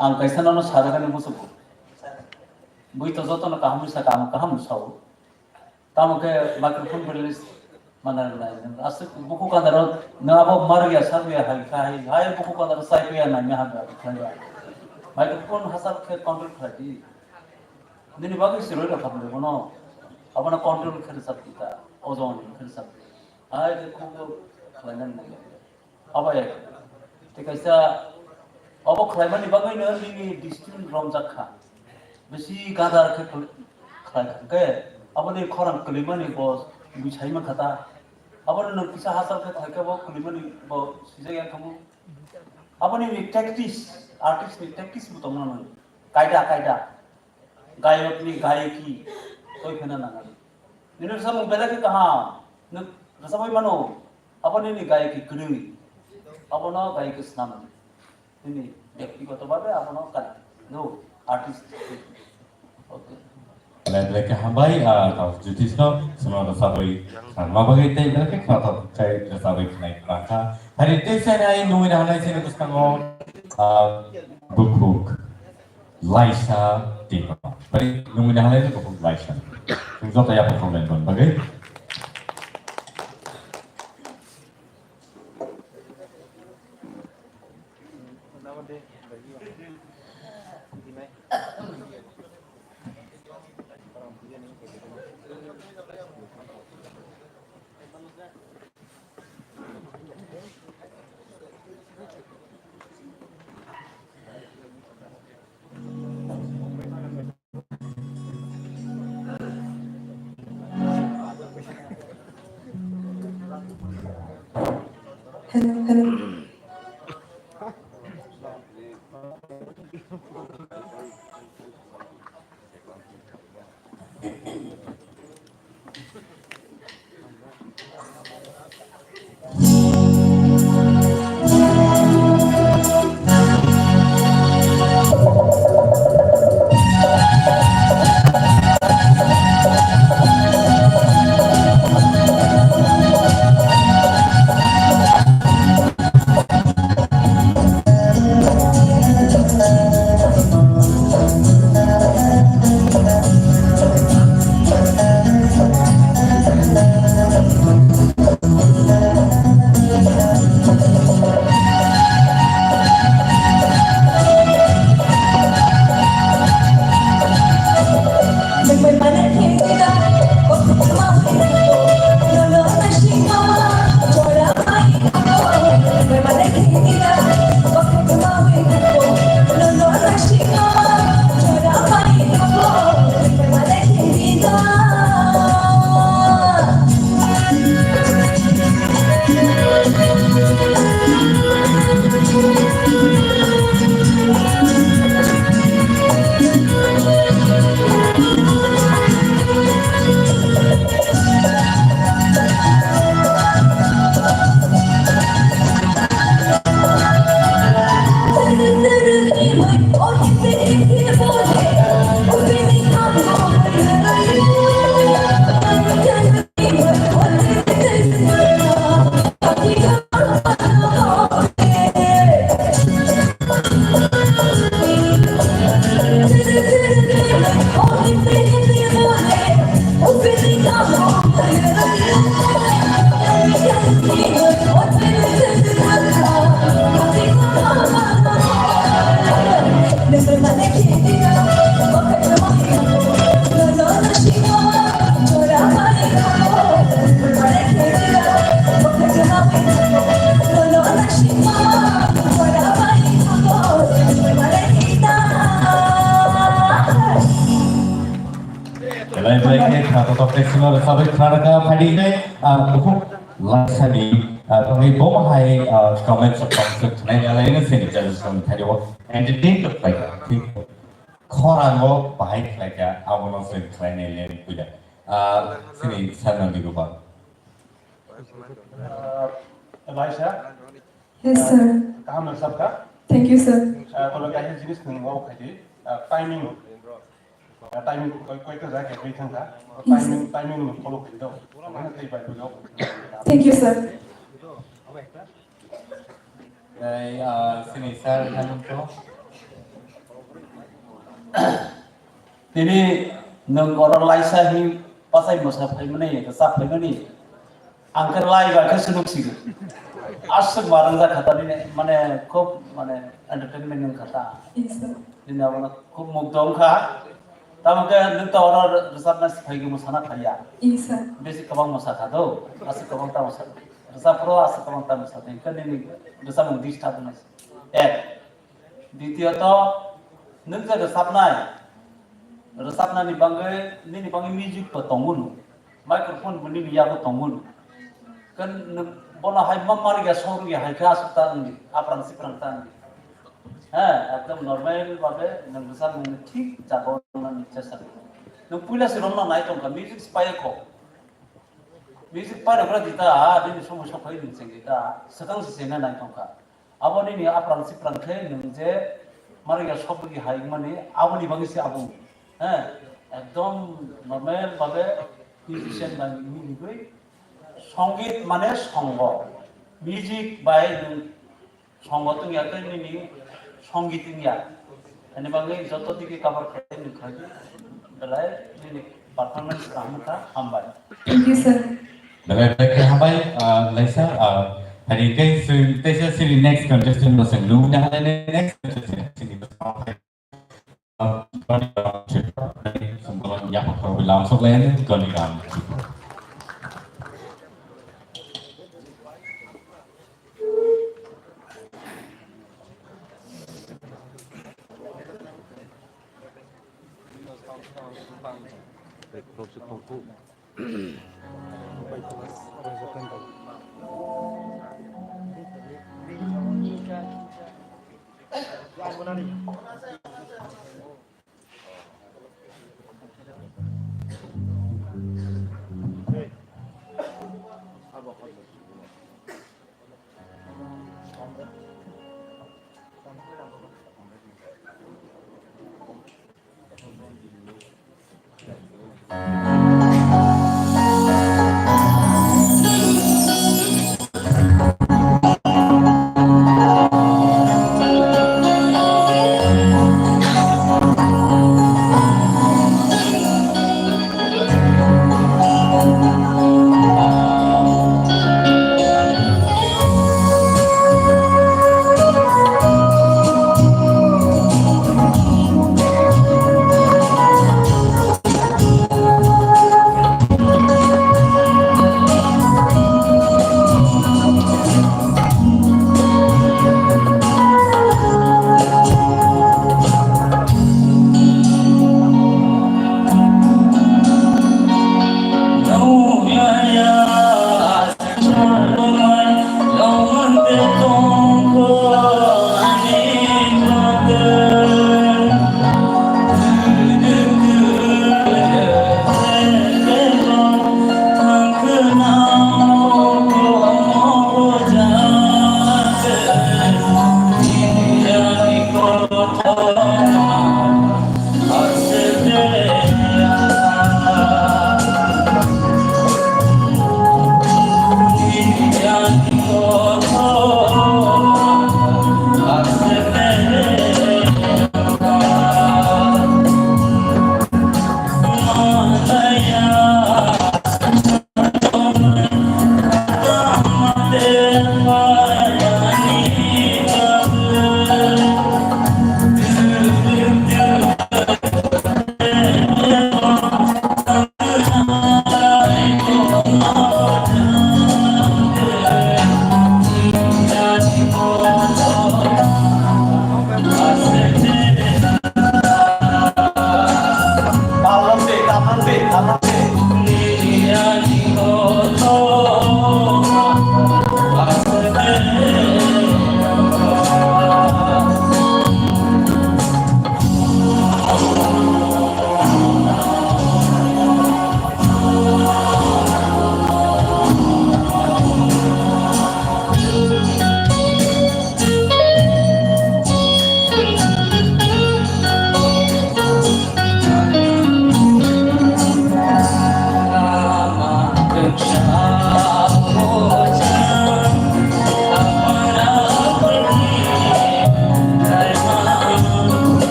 Ang kaisa nono sajagani muchungo. Bui to jotono kaham wngsa kaham, kaham wngsa-o. Tamo khe microphone balance mana nai. Aswk bukhuk andaro nwng abo marya sarya hai kha hai, hai bukhuk andaro chai paya nai me hamya khlai ba. Microphone hachal khe control khlai di. Nini bagwi se roi rok khamle bono. Abono control khe rwchap di ta. Ojon khe rwchap di. Hai khe khuk khlai nani nai. Abo ek. Tei kaisa obo khlaimani bagwino nini discipline romjak kha. Bisi gadar khe khl-, khlai kha. Hwnkhe aboni khorang kwlwimani bo bui sai mankha ta. Abono nwng kisa hachal khe khlai khe bo kwlwimani bo sijak ya khamu. Aboni ni tactics, artist ni tactics bo tongmano nang. Kaida, kaida. Gayok ni gayiki. Toi phena nang. Nini samung belai khe kaham. Nwng rwchapwi mano. Abo nini gayiki kwrwi. Abono gayiki swnam. Nini byaktigoto bhabe abono kan. No, artist. Okay. Belai belai khe hambai, ah, kau Jyotish no, sono rwchapwi, ah, ma bagwi tei belai khe khwnathok khe rwchapwi khnai kwrang kha. Hari tei sai nai nungwi na hanai sini bwskango, ah, bukhuk. Laisa tei bwkha. Bari nungwi na halai bukhuk laisa. Chwng joto yapha khamlai ban bagwi. Hello, hello. Belai belai khe khna kotor tei sima rwchapwi khna rwkha phaidi hinwi, ah, bukhuk laisani, ah, tongwi bo hai, ah, comment section se khwnai ya lai no sini judges rok thani o entertain to khlai kha. Khorang o bahai khlai kha, abono se khlai nai le puila. Ah, sini sir no di gubang. Uh, Elisha, Yes, sir. Kaham rwchapkha. Thank you, sir. Uh, tolo kaisa jinis nwng wao khaidi. Uh, timing. Uh, timing koi, koi ta jaga koi thangkha. Yes, sir. Timing, timing nwng follow khaidi do. Ano tei bai do. Thank you, sir. Tei, ah, sini sir, nang to. Tini nwng oro laisa hi pasai mosa phaimani, rwchap phaimani. Ang khe lai ba khe sunuk sigo. Aswk ma rwngjak kha ta nini, mane khub mane entertainment wng kha ta. Yes, sir. Nini abono khub mugdho wng kha. Tamo khe nwng ta oro rwchapna si phai gwi mwsana phai ya. Yes, sir. Besi kwbang mwsa kha do, aswk kwbang ta mwsa. Rwchap phuru aswk kwbang ta mwsa. Nwng khe nini rwchapmung disturb wng nai. Eh. Ditiyoto, nwng je rwchapnai, rwchapnani bagwi nini bagwi music bo tongo no, microphone bo nini yago tongo no. Khe nwng bono hai ma marya sorya hai khe aswk ta wngdi, aprang siprang ta wngdi. He, ekdom normal babe nwng rwchapmung thik jaga o nang chesta khlai. Nwng puila se romna nai tongkha, music se pai kho. Music pai rwkra di ta, bini somoi sok phai nwng chengdi ta, swkang se chengna nai tongkha. Abo nini aprang siprang khe nwng je mari ya sopri hai mani aboni bagwi se abo. He, ekdom normal babe musician bai nini gwi songit mane songo. Music bai nwng songo tong ya tei nini songit wng ya. Ani bagwi joto digi cover khlai nwng khlai belai nini performance kaham kha, hambai. Thank you, sir. Belai belai khe hambai, ah, Laisa, ah, hari khe swi-, teisa sini next contestant no seng lu na hale next contestant sini, ah, Goniram Tripura, sumbalan ya pakha lam sok layan Goniram Tripura.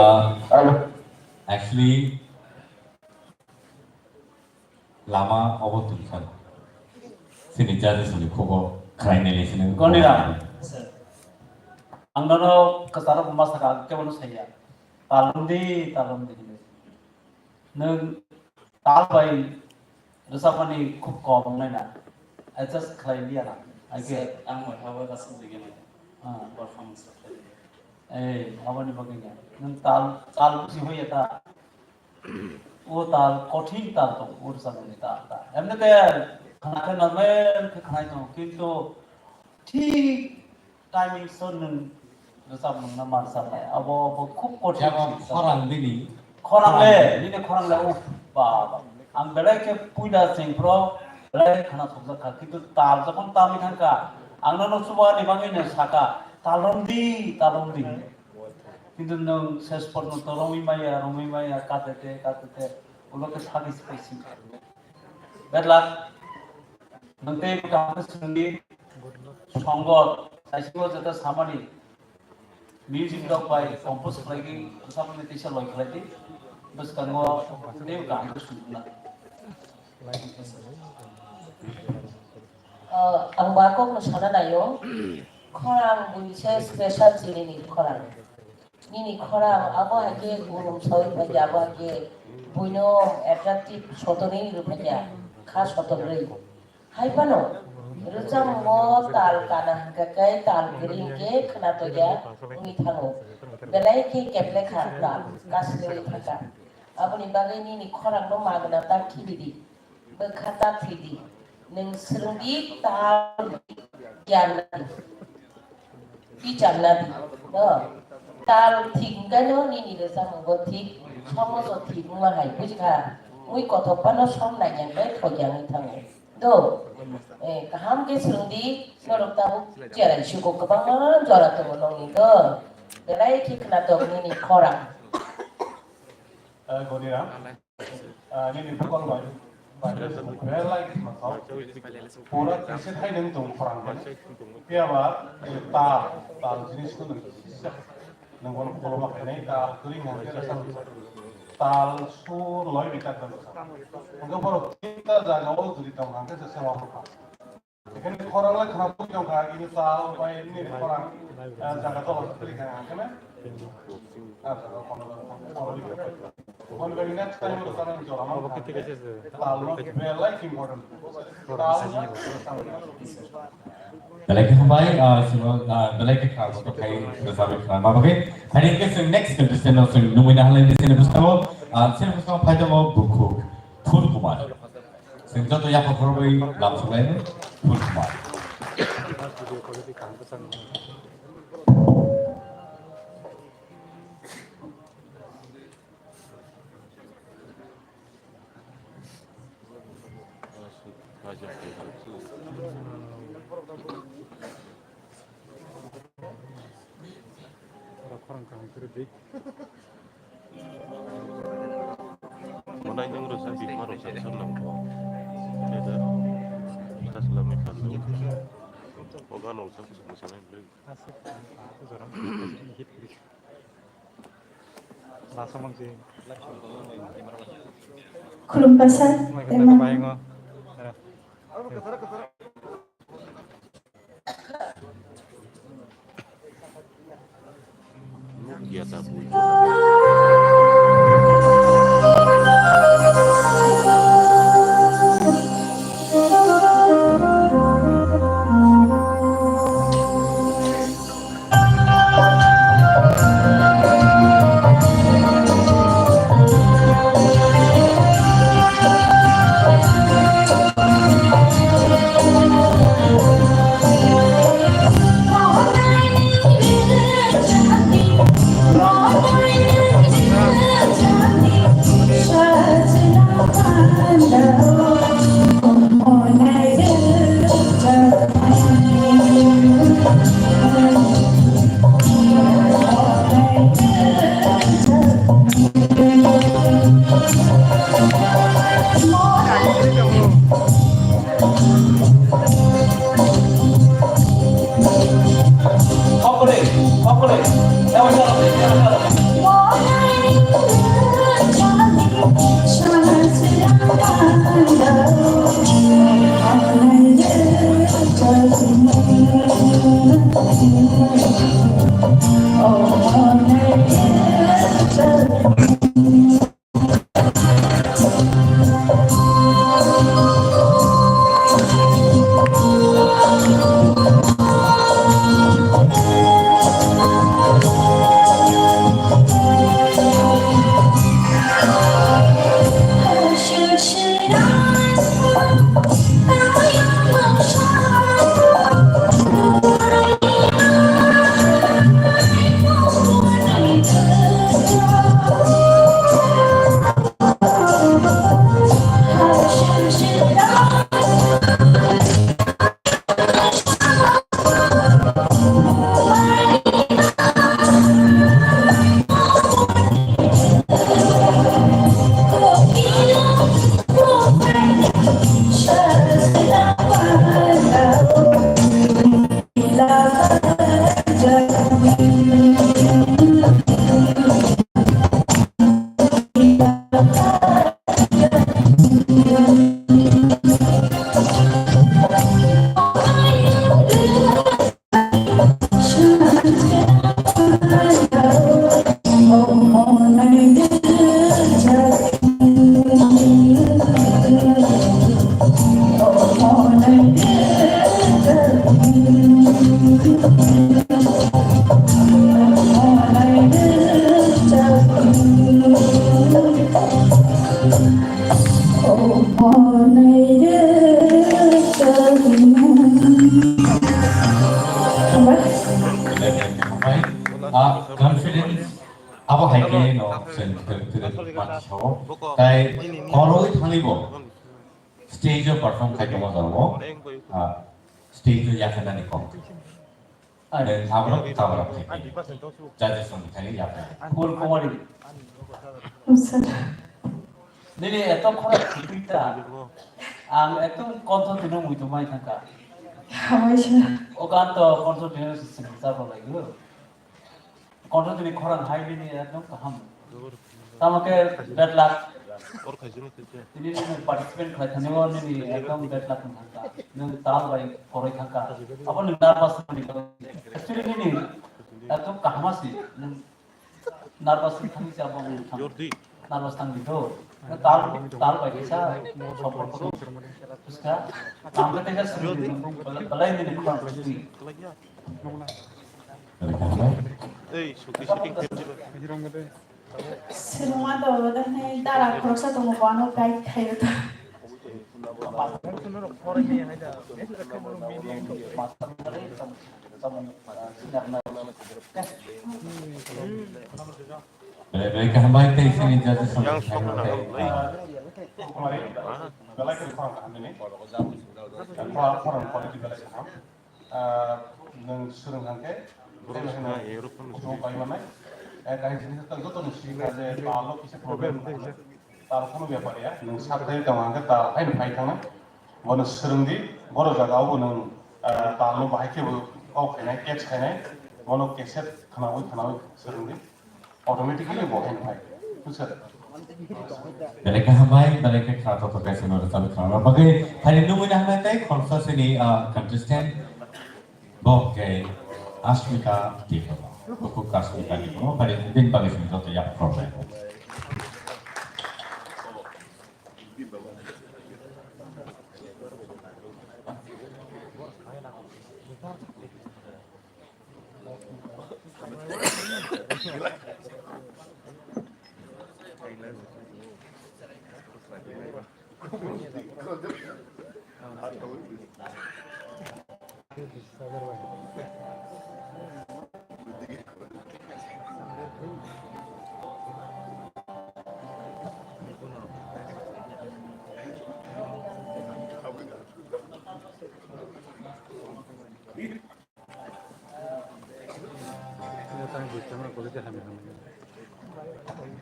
Ah, actually, lama obo tongkha. Sini judges ni khubo khwlainai le sini. Konira. Ang nono kwcharo buma saka, ang kebono saya. Talomdi, talomdi hinwi. Nwng tal bai rwchapmani khub kom wngnai na. Adjust khlai liya na. Ai khe. Sir, ang moithabai rwchapjagwi nai. Ah. Performance khlai. Eh, aboni bagwi ya. Nwng tal, tal buji hoya ta. O tal, kothin tal tong, o rwchapmani tal ta. Emni te khana khe normal khe khnai tongo, kintu thik timing so nwng rwchapmung na ma rwchapnai. Abo, abo khub kothin. Jabo se khorang bini. Khorang le, khorang. Nini khorang le, uff, ba, ba. Ang belai khe puila chengphro, belai khana thokjak kha. Kintu tal jokhon tamwi thang kha, ang nono chuba ni bagwi no saka, "Talomdi, talomdi." Kintu nwng ses porjonto romwi maya, romwi maya, katete, katete, ulo khe thagwi se paisi. Bad luck. Nwng tei kaham khe swngdi, songot, saisingo jeta samani, music rok bai compose khlaigwi, bwsakni tisa loi khlaidi, bwskango tei kaham khe swngna. Ah, ang ba kokno sana naio, khorang buise special chini ni khorang. Nini khorang abo hai khe gulum sawi phaikha, abo hai khe buino attractive sotonwi rw phaikha, kha sotonwi. Hai phano rwchapmungo tal kana hwnkha khe tal kwrwi hwnkhe khwna tokya wngwi thango. Belai khe keplekha tal kasliwi thangkha. Aboni bagwi nini khorangno magwna ta khibidi. Bwkha ta thwidi, nwng swrwngdi tal giyan nadi, teacher nadi, no? Tal thik hwnkhe no nini rwchapmungo thik, somojo thik wngma hai, bujikha? Mui kothok phano som naiya hwnkhe thokya wngwi thango, do? Eh, kaham khe swrwngdi, norok tabuk cherai sugo kwbangma jora tongo nokni, do? Belai khe khwnatok nini khorang. Eh, Gonira. Ah, nini bokol bai, bai, belai khe ma kau. Pura kise thai nang tong khorang kan. Phiya ba, eh, tal, tal jinis ko nang kisa. Nang kono koloma kene, tal kering nang kisa. Tal sur loi bita kan. Nang ko pura kita jaga o duri tong nang kisa sewa mo. Ekhane khorang lai khorang puri tong kha, ini tal bai ini khorang, eh, jaga tola puri kha, ekhane. Ah, jaga khorang, khorang puri kha. Khorang bai next time lo khorang jora ma. Tal lo belai important. Tal lo. Belai khe hambai, ah, simo, ah, belai khe khorang to khai rwchapwi khorang ma bagwi. Hai khe chwng next contestant no chwng nungwi na halai ni sini bwskango, ah, sini bwskango phai tongo Bukhuk Phul Kumar. Chwng joto yaphang khoroknwi lam swlaino, Phul Kumar. Khorang kaham kwrwi di. Monai nwng rwsa bikma rwsa swnam kho. Neda. Kasla mai khan do. Oga no sa kusa musa nai bwlai. Aswk, aswk joram. Hit kri. Lasa mangsi. Khulumkha sir. Mai kata bayang o. Ah, confidence abo hai khe no chwng thwk thwk mani sao. Tai koroi thani bo stage o perform khai tongma jora bo, ah, stage o yakha nani kok. Abo tabra khai judges rok khai yakha. Full comedy. Nini eto khorang khipita. Ang ekdom kontho tino muitu mai thangka. Hamai se. O gan to kontho tino sing chabo laigo. Kontho tini khorang hai nini ekdom kaham. Tamo khe bad luck. Tini nini participant khai thani o nini ekdom bad luck thangka. Nung tal bai koroi thangka. Abo nung nervous ni. Actually nini ekdom kaham si. Nung Nervous wng thangwi se abo wng thang. Nervous thangwi do. Tal, tal bai kisa sopor kono. Puska, ang kete ka sri, balai nini khorang sri. Ei, shooting, shooting. Siruma do, dahne dara khoroksa tongo, bono guide khayo ta. Belai belai kaham bai tei sini judges rok yang sokna belai kaham. Ah, nwng swrwng hwnkhe, kutung pai manai. Eh, kaisa jinis tang joto ni sika je talo kisa problem. Tal phano bepar ya, nwng sak tei tong hwnkhe tal haino phai thangna. Bono swrwng di, boro jaga o bo nwng, eh, tal no bahai khe bo kok khainai, catch khainai. Bono cassette khwnawi khwnawi swrwng di. Automatically bo haino phai. Bujar. Belai khe hambai, belai khe khna tongthok kaisa no rwchapwi khna bagwi. Haino nungwi na hambai tei khoroksa sini, ah, contestant. Bo khe Ashmita Debbarma. Bo khe Ashmita Debbarma. Haino bini bagwi sini joto yak problem.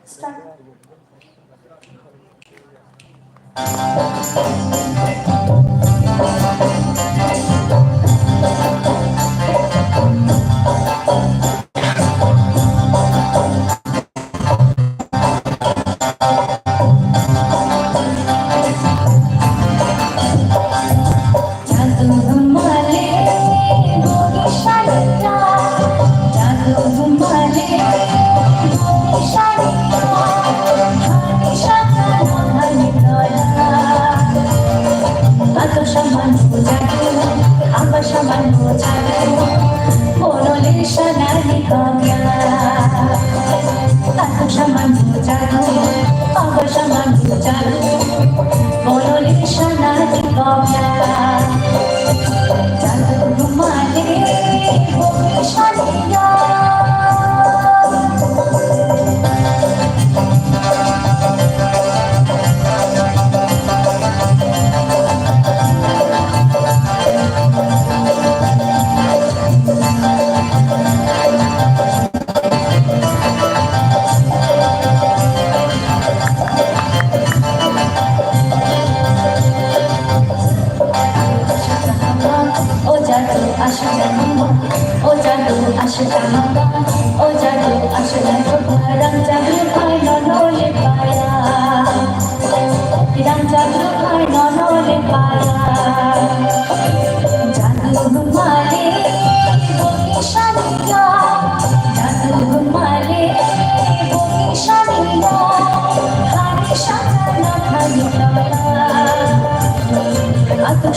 Start.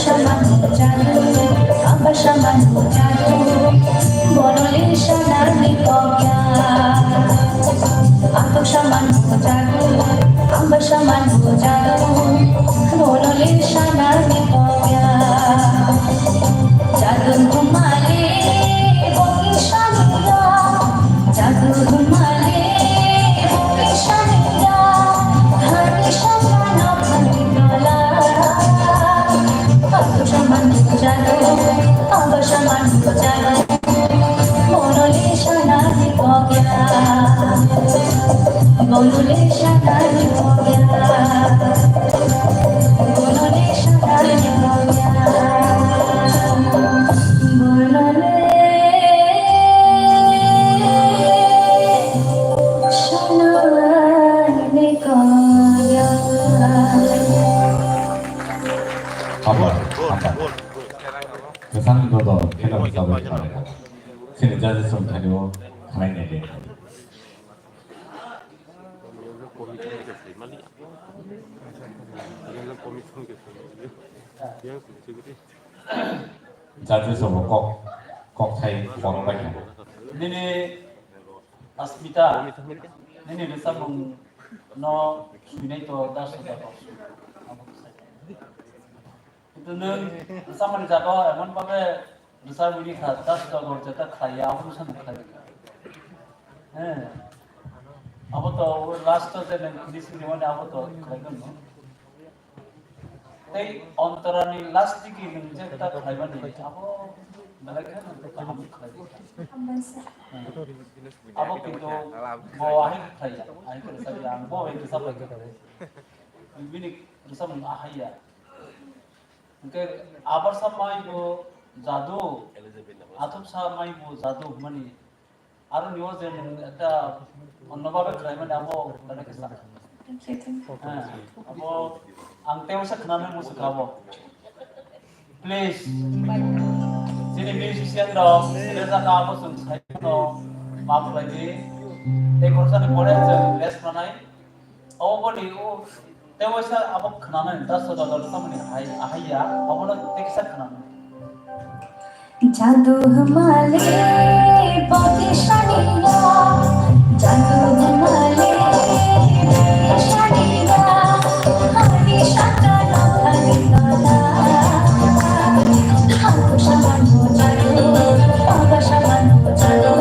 Saman jadu, aba saman jadu, bonoli sanani kokya. Atuk saman jadu, aba saman jadu, bonoli sanani kokya. Jadu humale, bonoli sanani kokya. Jadu humale, bonoli sanani kokya. Hani samano hani dola. Atuk saman jadu, aba saman jadu, bonoli sanani kokya. Bonoli sanani kokya. Bonoli sanani kokya. Bonoli sanani kokya. Hambai, hambai. Kwchangni nodo kheno hisabai khlainai. Chini judges rok thani o khlainai de. Judges rok kok, kok thai borok bai kha. Nini Asmita, nini rwchapmung no swinai to das hajar kok. Kintu nwng rwchapmani jaga o emon bhabe rwchapwi kha, das hajar kok jeta khlaiya, abo no sani khlai. He. Abo to last o je nwng finish rimani abo to khlai gwn no. Tei ontorani last digi nwng je ta khlaimani abo belai khe nwng kaham khlai. Hambai sir. Hmm. Abo kintu bo ahai khlaiya, ahai khlai sabi ang bo ahai khlai sabi. Bini rwchapmung ahaiya. Hwnkhe abar sa mai bo jadu, athuk sa mai bo jadu hwnmani. Aro ni o je nwng ekta onno bhabe khlai mani abo belai khe sa. Thank you, thank you. Heh, abo ang tei uaisa khwnanai muchung kha abo. Please. Chini musician rok, sile jaka abo chwng sai no, maaf khlai di. Tei khoroksa ni pore chwng rest manai. Abo boni o, tei waisa abo khwnanani das hajar tamoni hai, ahaiya, abono tei kisa khwnanani. Jadu humale boti saniya, jadu humale boti saniya, hari sakano hari kala. Aku saman jadu, aku saman jadu.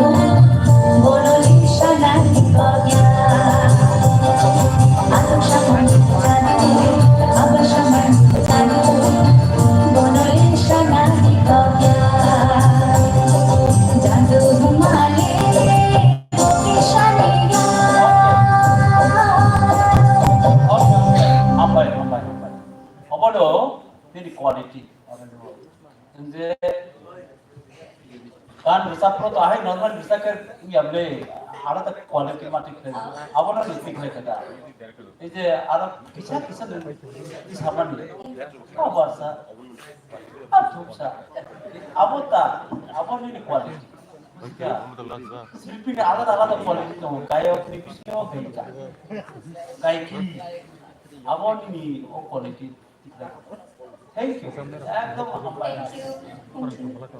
Hambai, hambai, hambai. Obo do nini quality. Hwnje gan rwchapro to ahai normal rwchap khe wngya bwle, aro ta quality mati khlai. Abono rwchap khlai khe da. Ei je aro kisa kisa nwng samani. Abo asa. Athuksa. Abo ta, abo nini quality. Silpi ni alada alada quality tongo. Gayok ni bisingo gaika. Gaiki. Abo nini o quality. Thank you. Ekdom hambai.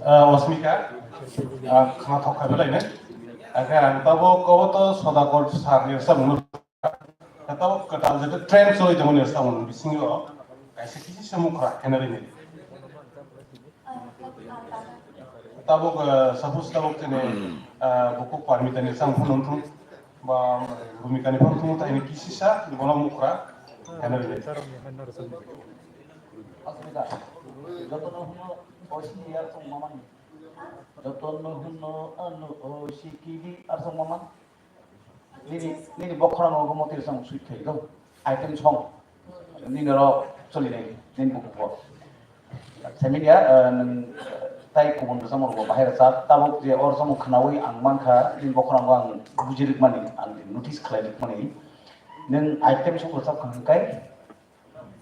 Ah, Osmika, ah, khna thok khai belai ne. Akhe ang tabuk kobo to Sodakor sir ni samung no. Tabuk kwtal jete trend choli tongmani samung bisingo kaisa kisi samung khra khenari ni. Tabuk, ah, suppose tabuk tene, ah, buku Parmita ni samung phunung thung. Ba, Bhumika ni phone thung tai ni kisisa, ni bono mukra, heno rile. Asmita, joto no huno, oisi ni yar song mamani. Joto no huno, ano, oisi kili, ar song mamani. Nini, nini bokhorang no motir song sweet khai do. Item song. Nini ro choli nai, nini buku po. Semidia, eh, nwng, eh, tai kubun rwchapmung rwgo bahai rwchap, tabuk je o rwchapmung khwnaui ang mankha, nini bokhorang ang buji rwkmani, ang notice khlai rwkmani. Nwng item song rwchap kha hwnkhe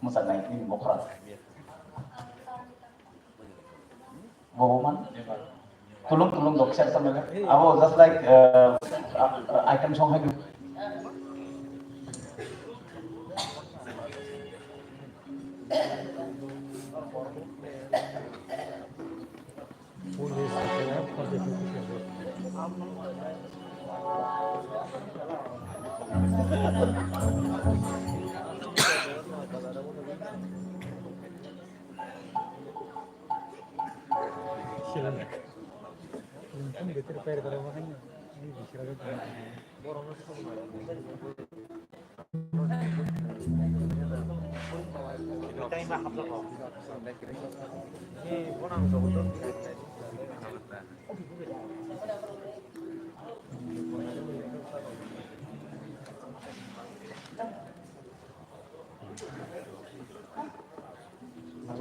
mwchaknai nini bokhorang. Bo man. Tulung tulung dok share samela. Abo just like, uh, uh, item song hai.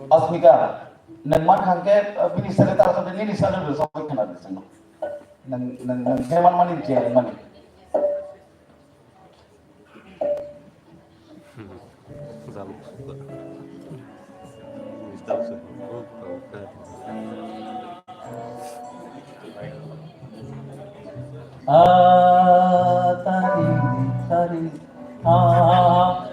Asmika, nwng man hangke, uh, bini sale ta asal nini sale bo sawi khna di sino. Nwng, nwng, nwng je man mani je mani. Ah, tari, tari, ah.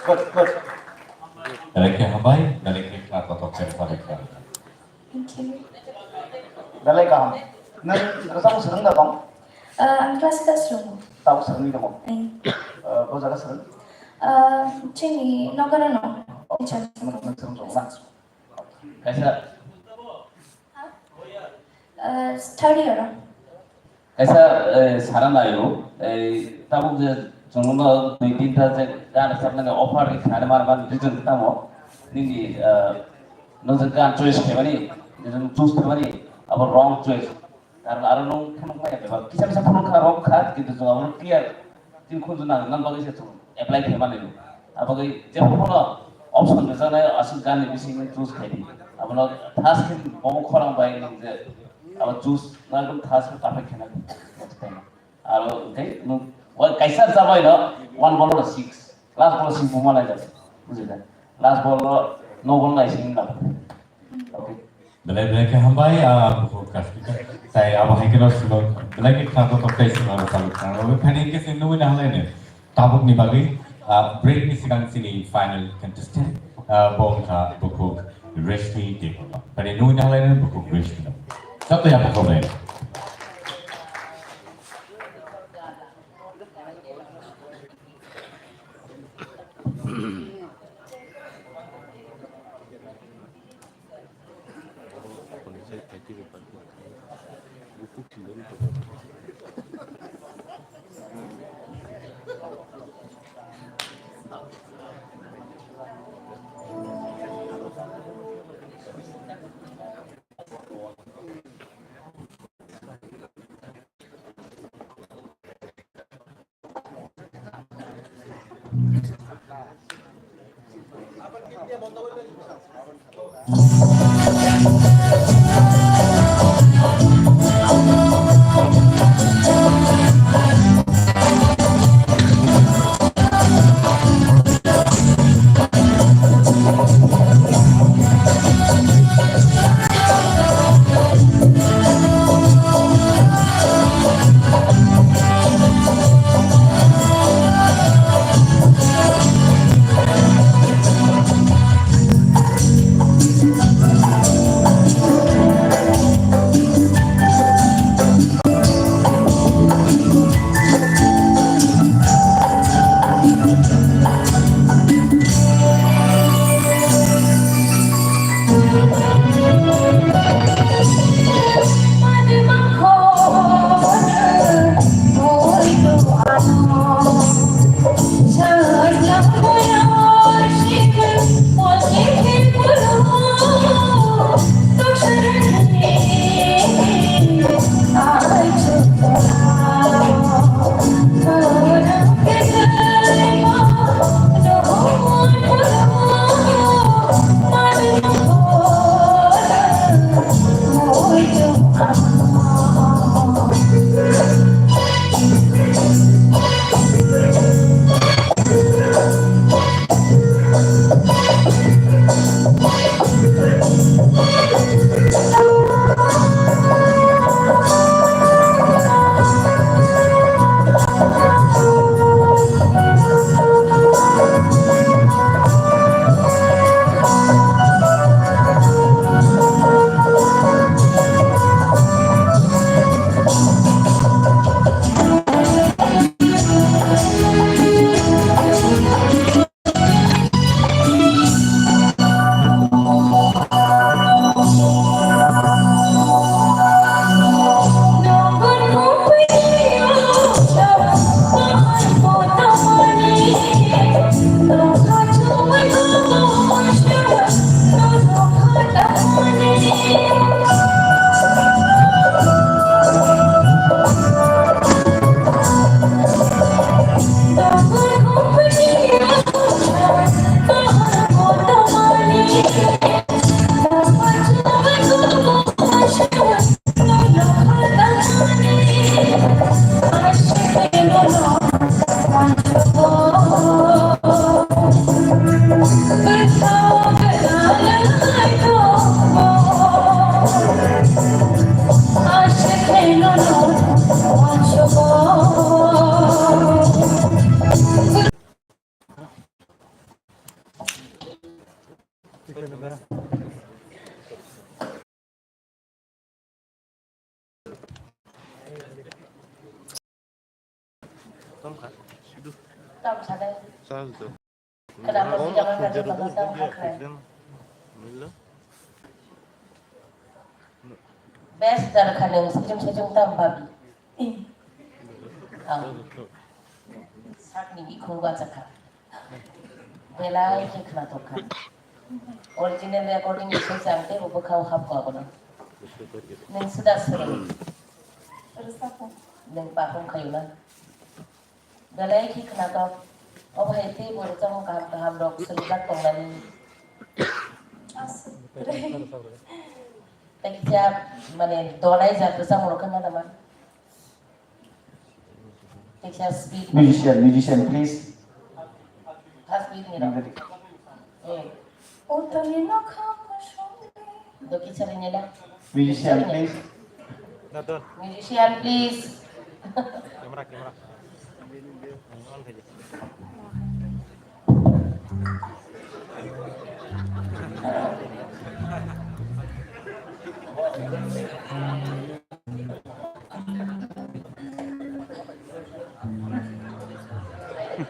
Good, good. Belai khe hambai, belai khe khna kothok se sabai kha. Thank you. Belai kaham. Nwng rwchapmung swrwng da tong? Ah, ang classical swrwngo. Tabuk swrwngwi tongo? Ang. Ah, bo jaga swrwng? Ah, chini nokaro no. Oh, teacher. Nwng, nwng swrwng tongo na? Kaisa. Ah, third year o. Kaisa, eh, sana naio, eh, tabuk je chwngno dui tinta je gan rwchapnani offer ri khnani man man reason tamo nini, eh, no je gan choice khaimani, je nwng choose khaimani, abo wrong choice. Karon aro nwng phunuk maya bebak kisa kisa phunuk kha wrong kha, kintu chwng abo clear. Chini khunju nang, nang bagwi se chwng apply khe mani. Abagwi jebo phano option rwjaknai aswk gani bisingni choose khai di. Abono thas khe bobo khorang bai nang je abo choose na ekdom thas khe perfect khe nang. Aro hwnkhe nwng o kaisa rwchapbaino one ball o six, last ball o six bo ma naijak, bujikha? Last ball o no ball naising nang. Okay. Belai belai khe hambai, ah, bukhuk Kaspika. Tai abo hai kheno suno belai khe khna kothok tei suno abo saluk khna. Obo phani khe se nugwi na halai ne. Tabuk ni bagwi, ah, break ni sigang chini final contestant, ah, bo wngkha bukhuk Reshmi Debbarma. Phani nugwi na halai ne bukhuk Reshmi no. Joto ya bukhuk bai. Tam kha. Tam sa dai. Sa do. Kana ko si jama ka jama ka tam kha kha. Mila. Best jar kha nung sejong sejong tam babi. Ang. Sakni bikhung bachakha. Belai khe khwnathok kha. Original recording ni soi chang tei bo bwkhao hap kha bono. Nung suda swrwng. Nung pahung khayo na. Belai khe khwnathok. O bhai tei bo rwchapmung kaham kaham rok swrwngjak tongnani. Tei kisa mane donai jat rwchapmung rok khna nama. Teacher speed. Musician, musician, please. First beat ni rok. Eh. Utali no kham ko shongni. Doki chari ni la. Musician, please. Musician, please. Camera, camera.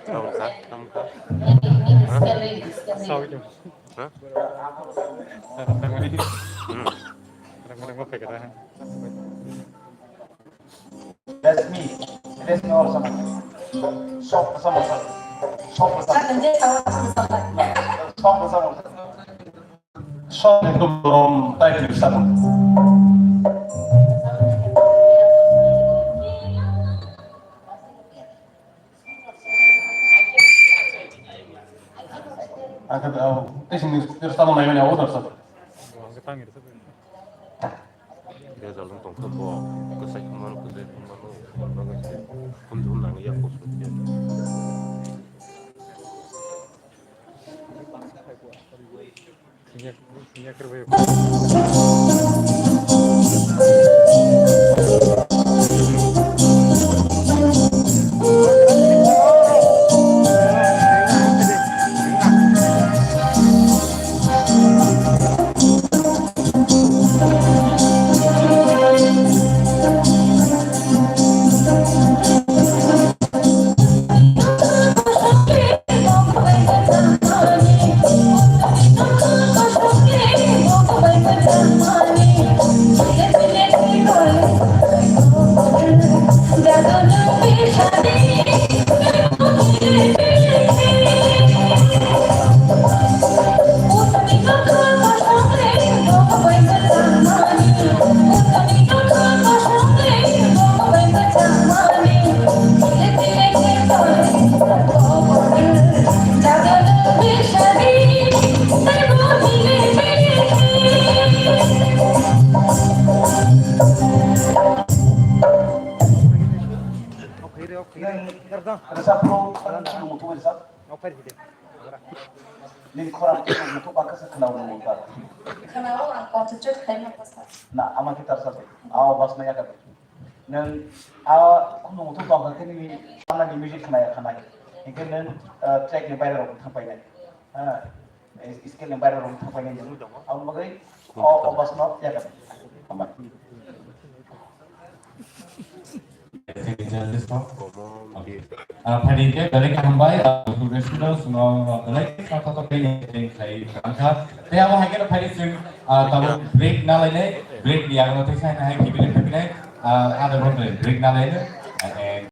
Tamo kha, tamo kha. Ha? Hmm. That's me. That's me also. Shop, shop, shop. Shop, shop. Shop, shop. Song ekdom norom type ni bwsakang. Ang khe, oh, tei sini terus tamo nai mani, oh, terus. Result wng tongkha bo, kwchai wngmano, kwchai wngmano, bagwi se hum hum nang ya, kosong ya. Nini khorang muthuk baksa khwna muthuk ba. Khwna o ang concentrate khlai ma bwsa. Na, ama guitar sa. Aw bas na yaga. Nang a khunu muthuk ba khe nini ama ni music khwna ya khwna. Hingke nang, eh, track ni bayar rok thang pai nai. Ha. Scale ni bayar rok thang pai nai. Ang bagwi o, o bas no yaga. Ama. Ah, phaidi khe belai khe hambai, ah, students no, ah, belai khe kha kha khe training khai tongkha. Tei abo hai khe phaidi chwng, ah, tabuk break na lainai, break ni yago tei sai na hai khe belai khe belai, ah, ada ron break na lainai.